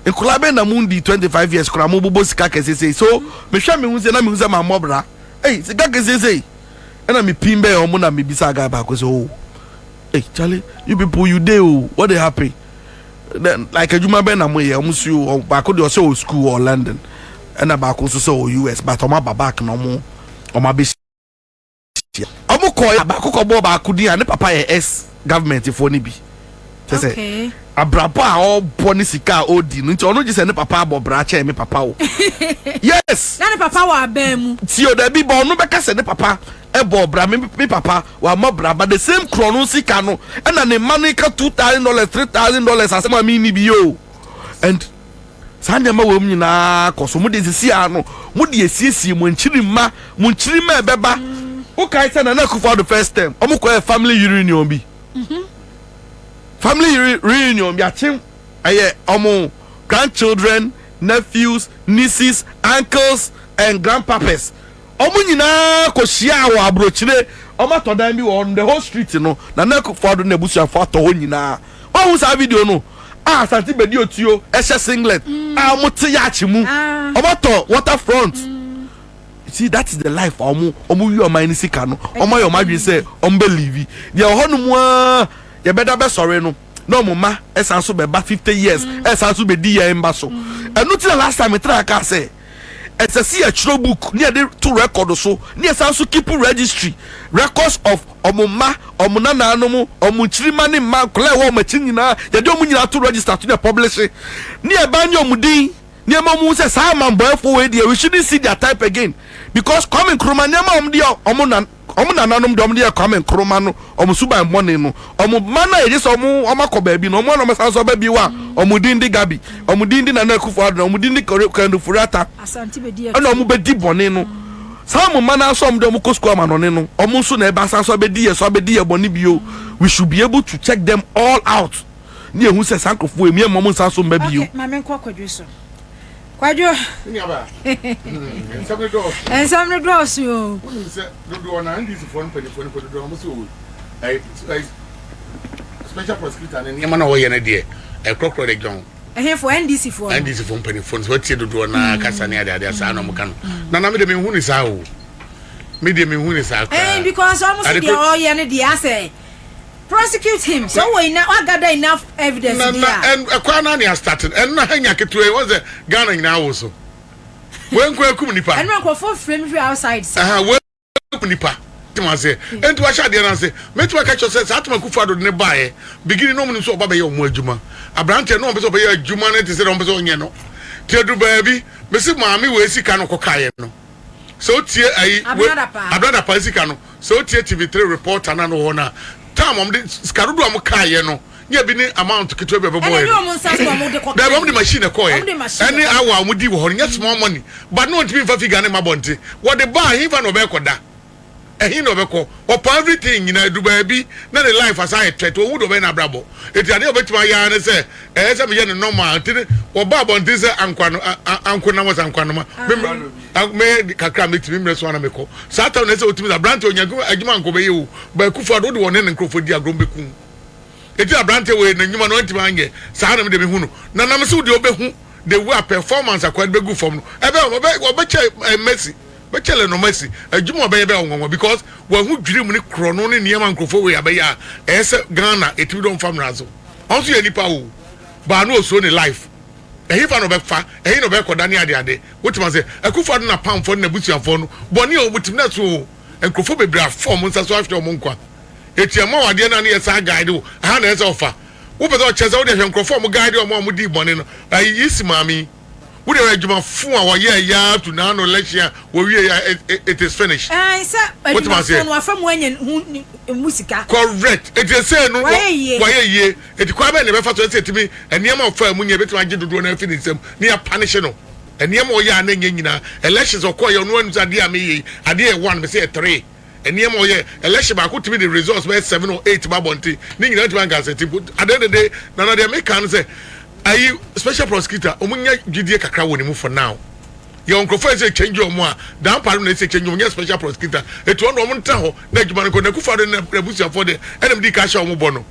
nkɔla bɛn na mu di 25 years koraa mo bobɔ sika kɛse sei? So mehwɛ me ho sɛ na me ho sɛ ma mmɔ bra. Ei, sika kɛse sei. Ɛna me pin bɛyɛ ɔmo na me bisa guy baako sɛ, "Oh, hey Charlie, you people, you dey o, what dey happen?" Then like adwuma bɛn na mo yɛ? Ɔmo si o, baako deɛ ɔsɛ wɔ school wɔ London, ɛna baako nso sɛ wɔ US, but ɔmo aba back na ɔmo abɛhyia. Ɔmo kɔ baako kɔ bɔ baako din a ne papa yɛ ex government foɔ ne bi kyɛ sɛ abrabɔ a ɔbɔ ne sika a ɔdi no nti ɔno gye sɛ ne papa abɔ bra kyɛn me papa o. Yes. Na ne papa wɔ abɛn mu. Ti o, dabi, bɔ ɔno bɛka sɛ ne papa ɛbɔ bra, me papa wamɔ bra, but the same korɔ no sika no ɛna ne mma no ka $2,000, $3,000 asɛm a mi ni bi o. And saa nneɛma wɔ mu nyinaa kɔ so. Mo de sisi ano mo de esiesie mo nkyiri mma, mo nkyiri mma ɛbɛba. Wokae sɛ Nana Akufo Addo first term, ɔmo kɔ yɛ family reunion bi, family reunion bi akyem ɛyɛ ɔmo grandchildren, nephews, nieces, uncles and grandpapas. Ɔmo nyinaa kɔ hyia wɔ aburokyire. Ɔmo atɔ dan bi wɔ hɔ no, the whole street no, Nana Akufo Addo na ebusuafo atɔ hɔ nyinaa. Ɔmo saa video no a Asante Bedi Otuo ɛhyɛ singlet a ɔmo te yaakye mu. Ɔmo atɔ waterfront. See, that is the life a ɔmo wi ɔman ne sika no. Ɔmo ayɛ ɔmo adwene sɛ ɔmo bɛ live deɛ ɔhɔ nom aa yɛbɛda bɛsɔre no na ɔmo ma ɛsan so bɛba 50 years ɛsan so bɛdi yɛn mba so. Ɛno ti na last time tena aka sɛ ɛsɛ si yɛtwerɛ book ne yɛde to record so ne yɛsan so keep registry records of ɔmo mma, ɔmo nananom, ɔmo nkyirima ne mma nkɔla ɛwɔ ɔmo akyi nyinaa. Yɛde ɔmo nyinaa to register to ne publish ne yɛba ne ɔmo din. Nneɛma mu sɛ saa amambɔɛfoɔ wei deɛ, we shouldn't see their type again, because Kwame Nkrumah nneɛma a wɔn de yɛ wɔn nan, wɔn nananom deɛ wɔn de yɛ Kwame Nkrumah no, wɔn suban bɔne no, wɔn mma no a yɛgye sɛ wɔn wɔn akɔ baabi no, wɔn a na wɔn san so aba bio a wɔn din de Gabi, wɔn din de Nana Akufo-Addo, na wɔn din de Ken Ofori-Atta, Asante bɛdi ɛna akyi. Wɔn bɛdi bɔne no. Saa wɔn mma no nso a wɔn de wɔn kɔ sukuu amanɔne no, wɔn nso na ɛba san so abɛdi yɛ so abɛdi yɛ bɔne bio. We should be able to check them all out ne ehu sɛ saa nkurɔfoɔ emi ɛma wɔn nsa so mma bio. Okay, maame nkɔ Kwadwo so. Kwadwo. Nsɛm no dɔɔso. Nsɛm no dɔɔso o. Wonim sɛ dodoɔ na NDC foɔ no mpanimfoɔ no dodoɔ no sɛ o ɛɛ special prosecutor ne nneɛma na ɔyɛ no deɛ, ɛkorɔkorɔ de dwɔn. Ɛhefo, NDC foɔ no? NDC foɔ mpanimfoɔ no sɛ wɔtie dodoɔ na kasa ne adeade saa na ɔmo ka no na na me de me hu ne saa o, me deɛ me hu ne saa koraa. Because ɔmo sɛ deɛ ɔyɛ no deɛ, asɛ prosecute him so wɔ enough, wagather enough evidence na bi na a. Ɛkwan na ne astart no, ɛno na ha nya ketewa yi wɔn sɛ Ghana nyinaa wo so wɔn nko ekum nipa. Ɛno nkurɔfoɔ fira mi firi outside sa. Ɛhɛn, wɔn ekum nipa te ma ase nti wahyɛ adeɛ n'ase. Mɛtumi aka kyerɛ sɛ saa atoma Akufo Addo de ne baeɛ beginning na wɔn nim sɛ ɔba bɛyɛ wɔn adwuma. Aberanteɛ na wɔn pɛ sɛ ɔbɛyɛ adwuma no te sɛ deɛ wɔn pɛ sɛ ɔnyɛ no te adu baabi. Mesi maame wɔ esika no kɔkaeɛ no sɛ otie ayi Abenada paa. Abenada paa sika no sɛ otie TV3 reporter na no wɔ hɔ na time wɔn de sika dodoɔ a wɔn kaeɛ no nyɛ bi ne amount ketewa bi a ɛbɛbɔ ɛna yɛ ɛnyɛ no. ɔmo nsa so ɔmo de kɔ. Dabi, wɔn de machine ɛkɔɛ. Wɔn de machine. Ɛne awa a wɔn di wɔ hɔ no nyɛ small money, but no ntumi nfa figure ne ma bɔnten. Wɔde ba ahinfa na ɔbɛkɔ da ɛhin na ɔbɛkɔ ɔpɔn everything nyinaa edu baabi na ne life asa ayɛ threat. Ohun de ɔbɛyɛ n'abrabɔ eti adeɛ a ɔbɛtumi ayɛ ara ne sɛ ɛyɛ sɛ meyɛ no normal. Nti ne wɔba abɔnten sɛ ankwa no ankonam wɔ sɛ ankwanoma mɛyɛ kakra mɛtumi mmerɛ so ana mekɔ saa tam na ɛsɛ otumi sɛ aberante onya adwuma nkɔ bɛyɛ o. Baakufo ado wode wɔn ne ne nkurɔfoɔ di agorɔ mbɛkum. Eti aberante wei na nnwuma no antumi anyɛ saa na mede mehu no na nam sɛ wodeɛ wobɛhu the way a performance akwaa no bɛgu fam no, ɛbɛ ɔbɛ ɔbɛkyɛ Messi, bɛkyɛ Lionel Messi adwuma a ɔbɛyɛ bɛyɛ ɔnwanwa, because wahu dwirim ne korɔno ne nneɛma nkurɔfoɔ wei abɛyɛ a ɛyɛ sɛ Ghana ɛtumi dɛ ɔmfa mmara so. Ɔno nso yɛ nipa o, baa no ɔsuo ne life ɛhe fa na ɔbɛfa ɛhe na ɔbɛkɔda ne adeade. Wotumi sɛ Akufo Addo na pamfoɔ ne n'abusuafoɔ no bɔne a wɔn tim na so o, nkurɔfoɔ bebree afa wɔn nsa so ahwɛ wɔn nkwa. Eti ɛma wo adeɛ no a ne yɛ saa guide wo aha na ɛsɛ ɔfa. Wopɛ sɛ ɔkyerɛ sɛ wode hwɛ nkurɔfoɔ a wɔn guide wɔn a wɔn dii bɔne no. Ayi isi maame yi. Wode hwɛ adwuma fo a wɔyɛ ya to n'ano election a wɔwie ya, it is finished. Ɛn sɛ Wote ma adwumafoɔ aseɛ? no wafa mu anya ho mu sika. Correct. Eti esei no Wayɛ yie. Wayɛ yie. Eti kwan bɛn na ɛbɛfa so ɛsɛ etimi nneɛma a ɔfaa mu nyɛ ebetumi agye dodoɔ no afi ne nsam ne yɛ punish no. Nneɛma a ɔyɛ a na ɛnyɛ nyinaa. Elections ɔkɔɔ yɛ ɔno anim sɛ adeɛ a meyɛ yi adeɛ yɛ one mese yɛ three. Nneɛma a ɔyɛ election baako tumi de results bɛyɛ seven or eight ba abɔnten ne nyinaa tumi anka asɛnti mpo. At the end of the day, nana, deɛ meka no sɛ ayi special prosecutor, wɔn nya gyidie kakra wɔ ne mu for now. Yɛ nkurɔfoɔ ɛsɛ change wɔn a dan pa no na ɛsɛ change wɔn, nyɛ special prosecutor etu wɔn na wɔn ntena hɔ na adwuma no nkɔ. Na Akufo Addo ne n'abusuafoɔ deɛ, ɛna di ka ahyɛ wɔn bɔ no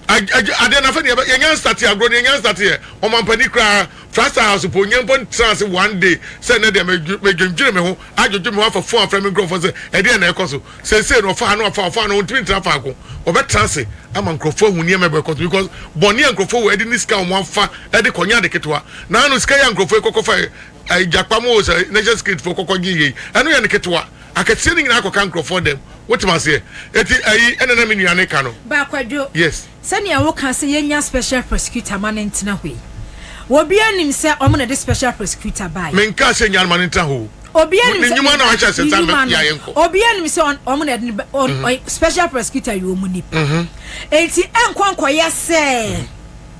adeɛ na afɛ ne yɛnya nsate agorɔ ne yɛnya nsate yɛ ɔmampani koraa Frasa House po nyɛ mpo ntena ase one day sɛ ɛnɛ deɛ medwendwene me ho adwodwo me ho afa phone afrɛ me nkurɔfoɔ sɛ ɛdeɛ na ɛkɔ so seesei no. Ɔfa ha no, ɔfa ɔfa no, ɔntumi ntena faako. Ɔbɛtena ase ama nkurɔfoɔ ahu nneɛma ɛbɛkɔ so, because bɔne a nkurɔfoɔ wɔ ɛde ne sika a wɔn afa ɛde kɔnyɛ ade ketewa na ano sika yɛ a nkurɔfoɔ yi kɔkɔ fa agyakpa mu sɛ national security foɔ kɔkɔ gye yei, ɛno yɛ ne ketewa. Akɛseɛ no nyinaa kɔka nkurɔfoɔ dɛm. Wotem aseɛ? Eti ayi ɛna na me nua ne ka no. Baakwadwo. Yes. Sɛnea woka sɛ yɛnya special prosecutor ma no ntena hɔ yi, obiara nim sɛ ɔmo na ɛde special prosecutor baeɛ. Menkaa sɛ nya no ma no ntena hɔ o. Obiara nim Ne sɛ nnwuma na wahyɛ ase ne sɛ nnwuma yɛ no yɛnkɔ. Obiara nim sɛ ɔmo na ɛde no ba special prosecutor yɛ ɔmo nipa. Enti ɛnkɔ nkɔyɛ sɛ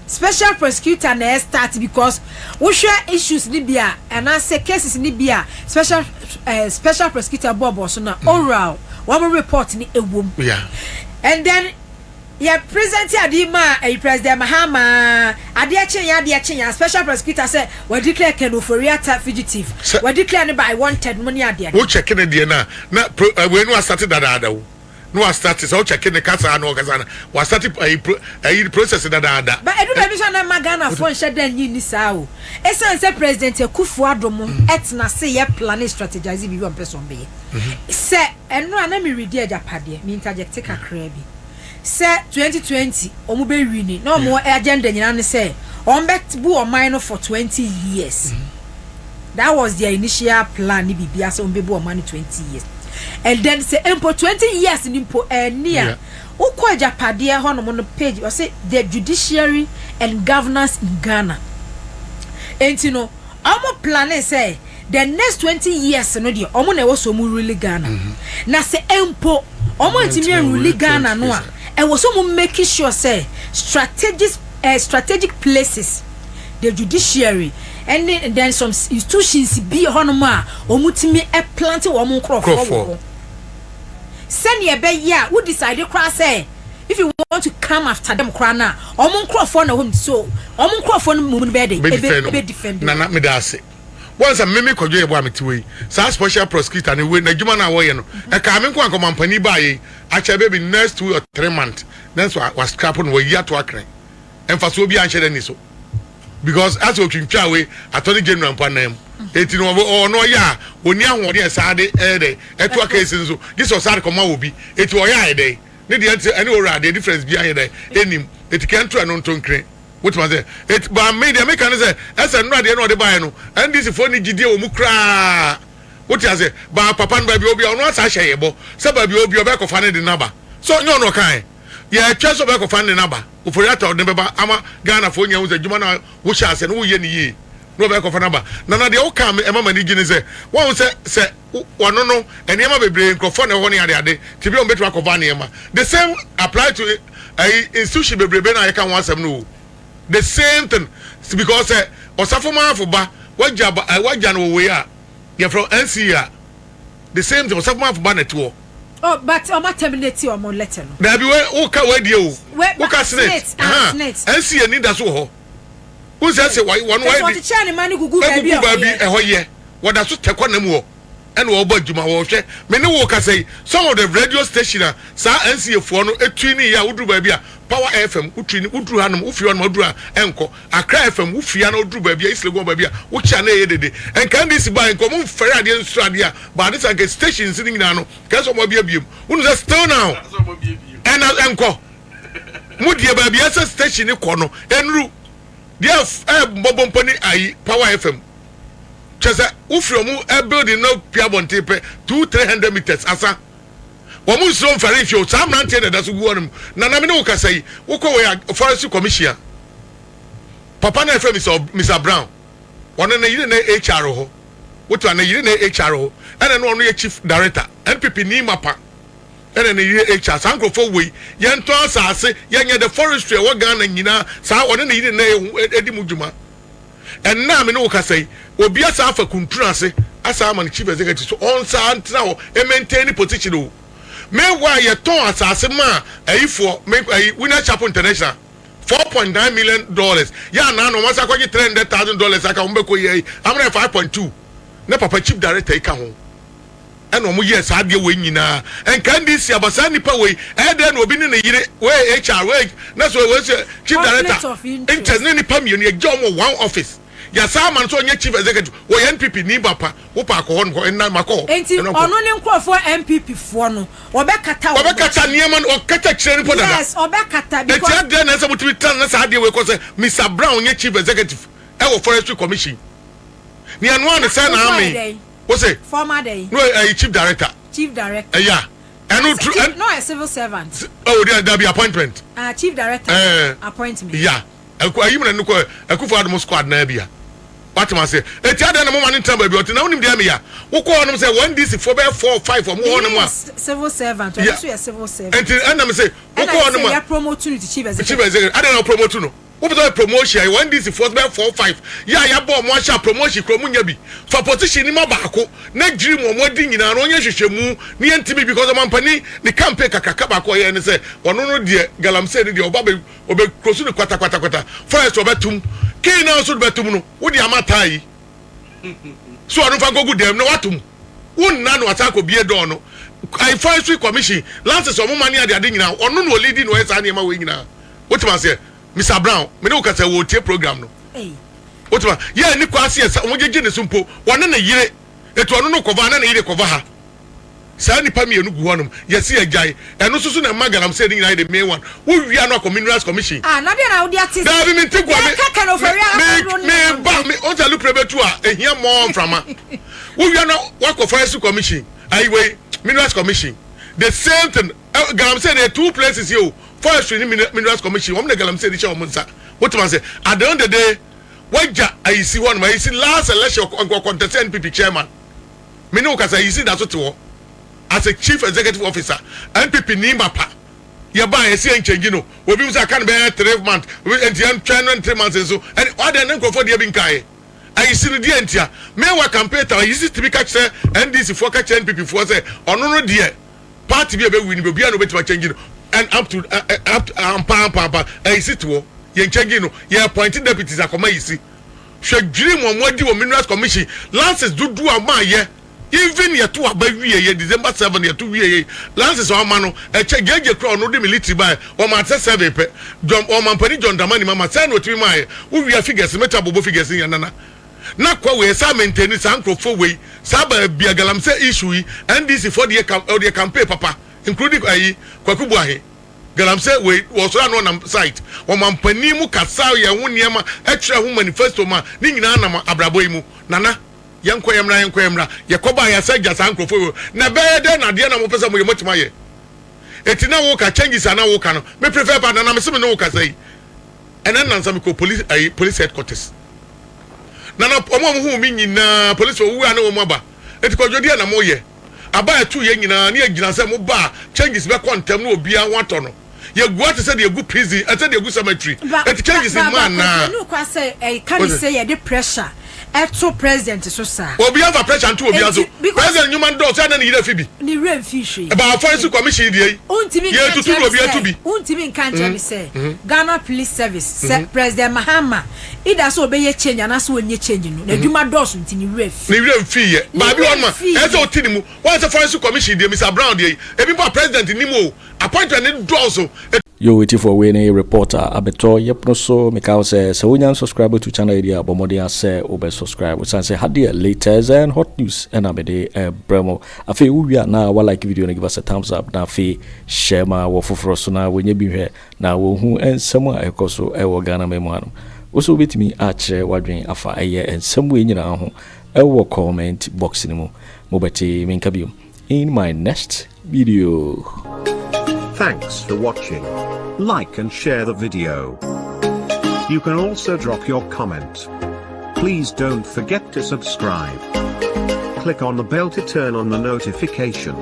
special prosecutor na ɛ start, because wohwɛ issues ni bi a anaasɛ cases ni bi a special prosecutor bɔɔbɔ so na oral wɔn report ni ɛwom. And then yɛ present ade ma ɛyi President Mahama, adeɛ kye yɛn, adeɛ kye yɛn, special prosecutor sɛ wɔ declare Ken Ofori-Atta fugitive, wɔ declare no by wanted mo ne adeɛ no. Wo check ne deɛ na na pro wei no asate dadaada o, na wasate sɛ wo check ne kasa na ɔkasa na wasate ayi pro ayi process dadaada. Ba edu baabi nso a na mma Ghanafoɔ nhyɛ da nnye nni saa o. Esiane sɛ President Akufo Addo mo tena ase yɛ plane strategise biribi a ɔmpɛ sɛ ɔmbɛyɛ. Sɛ ɛno a na meredi agyapadeɛ, me interjecte kakraa bi. Sɛ 2020 wɔn bɛ wini na wɔn agenda nyinaa ne sɛ wɔn bɛ bu ɔman no for 20 years. That was their initial plan ne biribi asɛ wɔn bɛ bu ɔman no 20 years. And then sɛ mpo 20 years ni mpo ɛni a wokɔ agyapadeɛ hɔnom no page, ɔsɛ the judiciary and governance in Ghana. Enti no Ɔmo plan sɛ the next 20 years no deɛ, ɔmo na ɛwɔ so ɔmo rule Ghana. Na sɛ mpo ɔmo ntumi nrule Ghana no a, ɛwɔ so ɔmo make sure sɛ strategic places, the judiciary ɛne then some institutions bi hɔnom a ɔmo tumi plant wɔn nkorɔfoɔ wɔ hɔ, sɛnea ɛbɛyɛ a wo decide koraa sɛ if you want to come after them koraa na ɔmo nkorɔfoɔ na hɔ, so ɔmo nkorɔfoɔ no mu no bɛyɛ de ebe defend. Nana, mi da ase. Wɔn sɛ mímí kɔdwo yɛ bɔ a mi ti wɔ yi, saa special prosecutor ne wei n'adwuma na wɔyɛ no, ɛka mi nko ankɔmampanin baa yi akyɛ bɛbi next 2 or 3 months next wa scrap no, wɔyi ato akran, mfasoɔ bi anhyɛ dɛ ni so, because asɛ otwintwa wei Attorney General mpo anan mu eti no, ɔno ɔyɛ a oni ahoɔden ɛsaa de ɛyɛ dɛ ɛto aka esi nso gye sɛ ɔsaa de kɔma wɔ bi. Eti ɔyɛ ayɛ dɛ ne deɛ nti ɛne owura adeɛ difference bi ayɛ dɛ enim. Eti kɛnto ɛno nto nkren wotuma sɛ eti ba mi deɛ meka ne sɛ ɛsɛ nnura deɛ na ɔde baayɛ no, NDC foɔ ne gyidie wɔ mu koraa. Wote ase ba papa no, baabi obi a ɔno asa ahyɛ yɛ bɔ sɛ baabi obi ɔbɛ kɔfa ne de naba so nyɛ ɔno ɔkan yɛtwɛ sɛ ɔbɛ kɔfa ne naba. Ofori Ata ɔde bɛba ama Ghana foɔ nyɛ sɛ adwuma no wohyɛ ase no woyɛ ne yie na ɔbɛ kɔfa naba. Nana, deɛ woka me ɛma m'ani gye ne sɛ wɔn sɛ wɔno no nneɛma bebree nkurɔfoɔ na ɛwɔ ne ade te bi a wɔn bɛtumi akɔfa nneɛma. The same apply to ɛyi institution bebrebe na yɛka ho asɛm no o, the same thing, because ɛ Ɔsafo Maafo ba wagya ba ɛ wagya no wɔ wei a yɛfrɛ NCA a, the same thing, Ɔsafo Maafo ba na ɛte hɔ. Oh, but ɔmo terminate ɔmo letter no. Dabi, we woka wei o. Woka SSNIT. SSNIT. NCA ni da so wɔ hɔ n sɛ wɔn wɔyɛ de ɔkyekyɛ ne ma ne gugu baabi a baabi ɛhɔ yɛ wɔda so tɛ kɔ nam wɔ ɛna wɔbɔ adwuma wɔhwɛ me ne wo kasa yi. Some of the radio station a saa NCA foɔ no etui ne yɛ a woduru baabi a, Power FM wotui ne woduru hanom, wofiri hɔnom woduru a ɛnkɔ Accra FM, wofiri ha na woduru baabi a East Legon baabi a wokyɛ a na ɛyɛ dede. Nka NDC baa nka ɔmo mfɛre adeɛ nsoro adeɛ a baade sa nka stations ne nyinaa no nka sɛ ɔmo abiebie mu. Wonu sɛ still now ɛna ɛnkɔ mo deɛ baabi ɛsɛ station ne kɔ no ɛnuru deɛ ɛbɔbɔ mpo ne ayi Power FM kyɛ sɛ wofiri ɔmo ɛ building na pia abɔnten pɛ 200-300 meters asa wɔn nsoro nfɛre nhwɛ o. Saa mmeranteɛ na ɛda so gu hɔnom. Nana, mi ne wo kasa yi, wokɔ wɔ Forestry Commission a, papa na ɛfɛ Mr Brown, ɔno ne yere na HR hɔ, wotu a ne yere na HR hɔ, ɛna no ɔno yɛ chief director, NPP ni mapa, ɛna ne yere HR. Saa nkurɔfoɔ wei yɛntɔn asase, yɛnyɛ the forestry ɛwɔ Ghana nyinaa, saa ɔne ne yere na ɛdi mu dwuma. Ɛnna mi ne wo kasa yi, obi asa afa kuntun ase asa ama no chief executive so ɔnsa ntena hɔ ɛ maintain position o. Meanwhile yɛtɔn asase ma ayifoɔ me ayi Winners Chapel International, $4.9 million yɛ anan na wɔn asa akɔgye $300,000 aka wɔn bɛ kɔ yɛ yi amuna 5.2 ne papa chief director yi ka ho ɛna wɔn yɛ saa adeɛ wei nyinaa. Nka NDC aba, saa nipa wei ɛyɛ dɛ na obi ne ne yere wei HR wei na so wei sɛ chief director interest ne nipa mmienu yɛ gye wɔn one office, yasa ama no sɛ ɔnyɛ chief executive, wɔyɛ NPP ni papa. Wopɛ akɔ hɔ no ɛnna ma kɔ hɔ. Nti ɔno ne nkurɔfoɔ NPP foɔ no wɔbɛkata wɔn. Wɔbɛkata nneɛma no, ɔkata kyerɛ nipa dada. Yes, ɔbɛkata. Because eti adeɛ na ɛsɛ mutumi tan na saa adeɛ wei kɔ sɛ Mr Brown nyɛ chief executive ɛwɔ Forestry Commission ní ɛnu ano sɛ na ami wose. Former day. No, ɛyɛ chief director. Chief director. Ɛya ɛnu tru. No, a civil servant. Oh, there be appointment. Ah, chief director. Appointment. Ya ɛku ayi mu na nukɔ Akufo Addo squad na bi a watem ase. Eti adan na mo ma ne ntena baabi ɔte na wonim deɛ meya wokɔ hɔnom sɛ wɔn NDC fo bɛyɛ four five ɔmo hɔnom a. Civil servant, ɔno nso yɛ civil servant. Nti ɛnam sɛ wokɔ hɔnom a. Ɛna sɛ yɛ promote no to chief executive. Chief executive adan na promote no, wopɛ sɛ promotion ayi wɔn NDC fo bɛyɛ four five yɛ a yɛabɔ ɔmo ahyɛ a promotion kuro ɔmo nya bi fa position ni ma baako na gyiri mu ɔmo adi nyinaa no ɔnyɛ hwehwɛ mu ne yɛn ntumi, because ɔmampanin ne campaign kakraka baako ɔyɛ ne sɛ ɔno no deɛ galamsey ne deɛ ɔba bɛ ɔbɛ kurosu ne kwatakwatakwata forest ɔbɛtum kii na nso bɛtum no wodi ama taa yi so ɔno fa nkogu dɛm na watum wonna no asa akɔ bie dɔɔ no ayi Forestry Commission license ɔmo ma ne ade ade nyinaa ɔno na ɔlead na ɔyɛ saa nneɛma wei nyinaa. Wotum aseɛ, Mr Brown, mene wo kasa wɔ tie program no. Wotum yɛ ni kɔ aseɛ sɛ ɔmo gyegye ne so mpo wɔne ne yere etu ɔno no kɔva na ne yere kɔva ha. Saa nipa mmienu gu hɔnom yɛsi agyae ɛno nso so na ɛma galamsey ne nyinaa yɛ the main one. Wowia no akɔ Minerals Commission. Ah, na deɛ na wode ate. Daabi, mi nti gua mi mi ba mi o sɛ lupere bɛtu a ehia mɔɔ nframa. Wowia no wakɔ Forestry Commission ayiwei Minerals Commission, the same thing. Galamsey de two places yi o, Forestry ni Minerals Commission, wɔn na galamsey de hyɛ wɔn nsa. Wotuma sɛ at the end of the day. Wagya Ayisi hɔ nom. Ayisi last election ɔkɔ contest NPP chairman. Me ne wo kasa, Ayisi da so te hɔ as a chief executive officer. NPP ni mapa. Yɛbaa yɛsi yɛn change no. Obi nso aka no bɛyɛ 3 months. Obi nti yɛn twɛn no 3 months nso. Ɛne ɔdan ne nkurɔfoɔ deɛ bi nkaeɛ. Ayisi no deɛ ntia. Mewa campaign ta Ayisi tumi ka kyerɛ NDC foɔ, ka kyerɛ NPP foɔ sɛ ɔno no deɛ, party bi a ɛbɛwi no bi, obiara na obɛtumi akyɛngye no. And up to ampa ampa ampa, Ayisi te hɔ, yɛn kyɛngye no, yɛ appoint deputies akɔma Ayisi. Hwɛ dwiri mu ɔmo adi wɔ Minerals Commission license dodoɔ a ɔmo ayɛ. Even yɛto aba wie yɛ December 7, yɛto wie yɛ license a ɔma no ɛkyɛ gyegye kura. Ɔno de military ba ɔmo ate seven pɛ. John ɔmampanin John Dramani Mahama sɛ na otumi maa yɛ wowia figures mɛta abobɔ figures yɛn nana na kɔ wei saa maintain saa nkurɔfoɔ wei saa baabi a galamsey issue yi. NDC foɔ deɛ cam ɔdeɛ campaign papa, including ayi Kwaku Buahe. Galamsey wei wɔsɔrɔ ano nam site ɔmampanin mu kasa yɛn ho nneɛma ɛtwerɛ ho manifesto ma ne nyinaa nam abrabɔ yi mu. Nana, yɛnkɔ yɛn mmra, yɛnkɔ yɛn mmra. Yɛkɔ ba yɛsɛ gya saa nkurɔfoɔ wei na ɛbɛyɛ dɛ na adeɛ na mo pɛ sɛ mo yɛ mo tuma yɛ eti na woka changes a na woka no, me prefer pa. Nana, me se me ne wo kasa yi, ɛnɛ nansa mi kɔ police ayi, police headquarters. Nana, ɔmo a mo hu mi nyinaa, police owu a ne wɔn aba eti kɔjɔ deɛ na mo yɛ aba ɛtu yɛ nyinaa ne yɛ gyina sɛ mo ba changes bɛ kɔ ntɛm na obiara ho atɔ no. Yɛ gu ate sɛ deɛ egu prison, ɛsɛ deɛ egu cemetery, eti changes mu anaa? Ne kwa sɛ ɛka ne sɛ yɛde pressure ɛto president so saa. Obi afa pressure nto obi aso. President nnwuma dɔɔso ɛna ne yere fi bi. Ne werɛ mfi hwee. Ɛbaa Forestry Commission deɛ yi, wontumi yɛ tutu na obi atu bi. Wontumi nka nkyerɛ me sɛ Ghana Police Service sɛ President Mahama ida sɛ ɔbɛyɛ change anaasɛ ɔnyɛ change no, n'adwuma dɔɔso nti ne werɛ fi. Ne werɛ mfi yɛ baabi werɛ wɔn ma mfi. Ɛsɛ ɔti ne mu wɔn sɛ Forestry Commission deɛ, Mr Brown deɛ yi, ebi mpo a president nim o, appointment ne dɔɔso. Yo, etifoɔ, wei ne report a abɛtɔ yɛpono so. Meka wo sɛ sɛ wonya subscribe to channel yi deɛ a, bɔ mmɔden a sɛ wobɛ subscribe, wosiane sɛ hadeɛ latest and hot news ɛna mede ɛbrɛ mo. Afei wowie a, na wa like video no, give us a thumbs up, na afei hyɛ ma wɔ foforɔ so na wɔnyɛ bi hwɛ na wɔhu nsɛm a ɛkɔ so ɛwɔ Ghana ma mu hanom. Wo so wobɛtumi akyerɛ w'adwen afa ɛyɛ nsɛm wei nyinaa ho ɛwɔ comment box no mu. Mobɛte menka biom in my next video. Thanks for watching. Like and share the video. You can also drop your comment. Please don't forget to subscribe. Click on the bell to turn on the notification.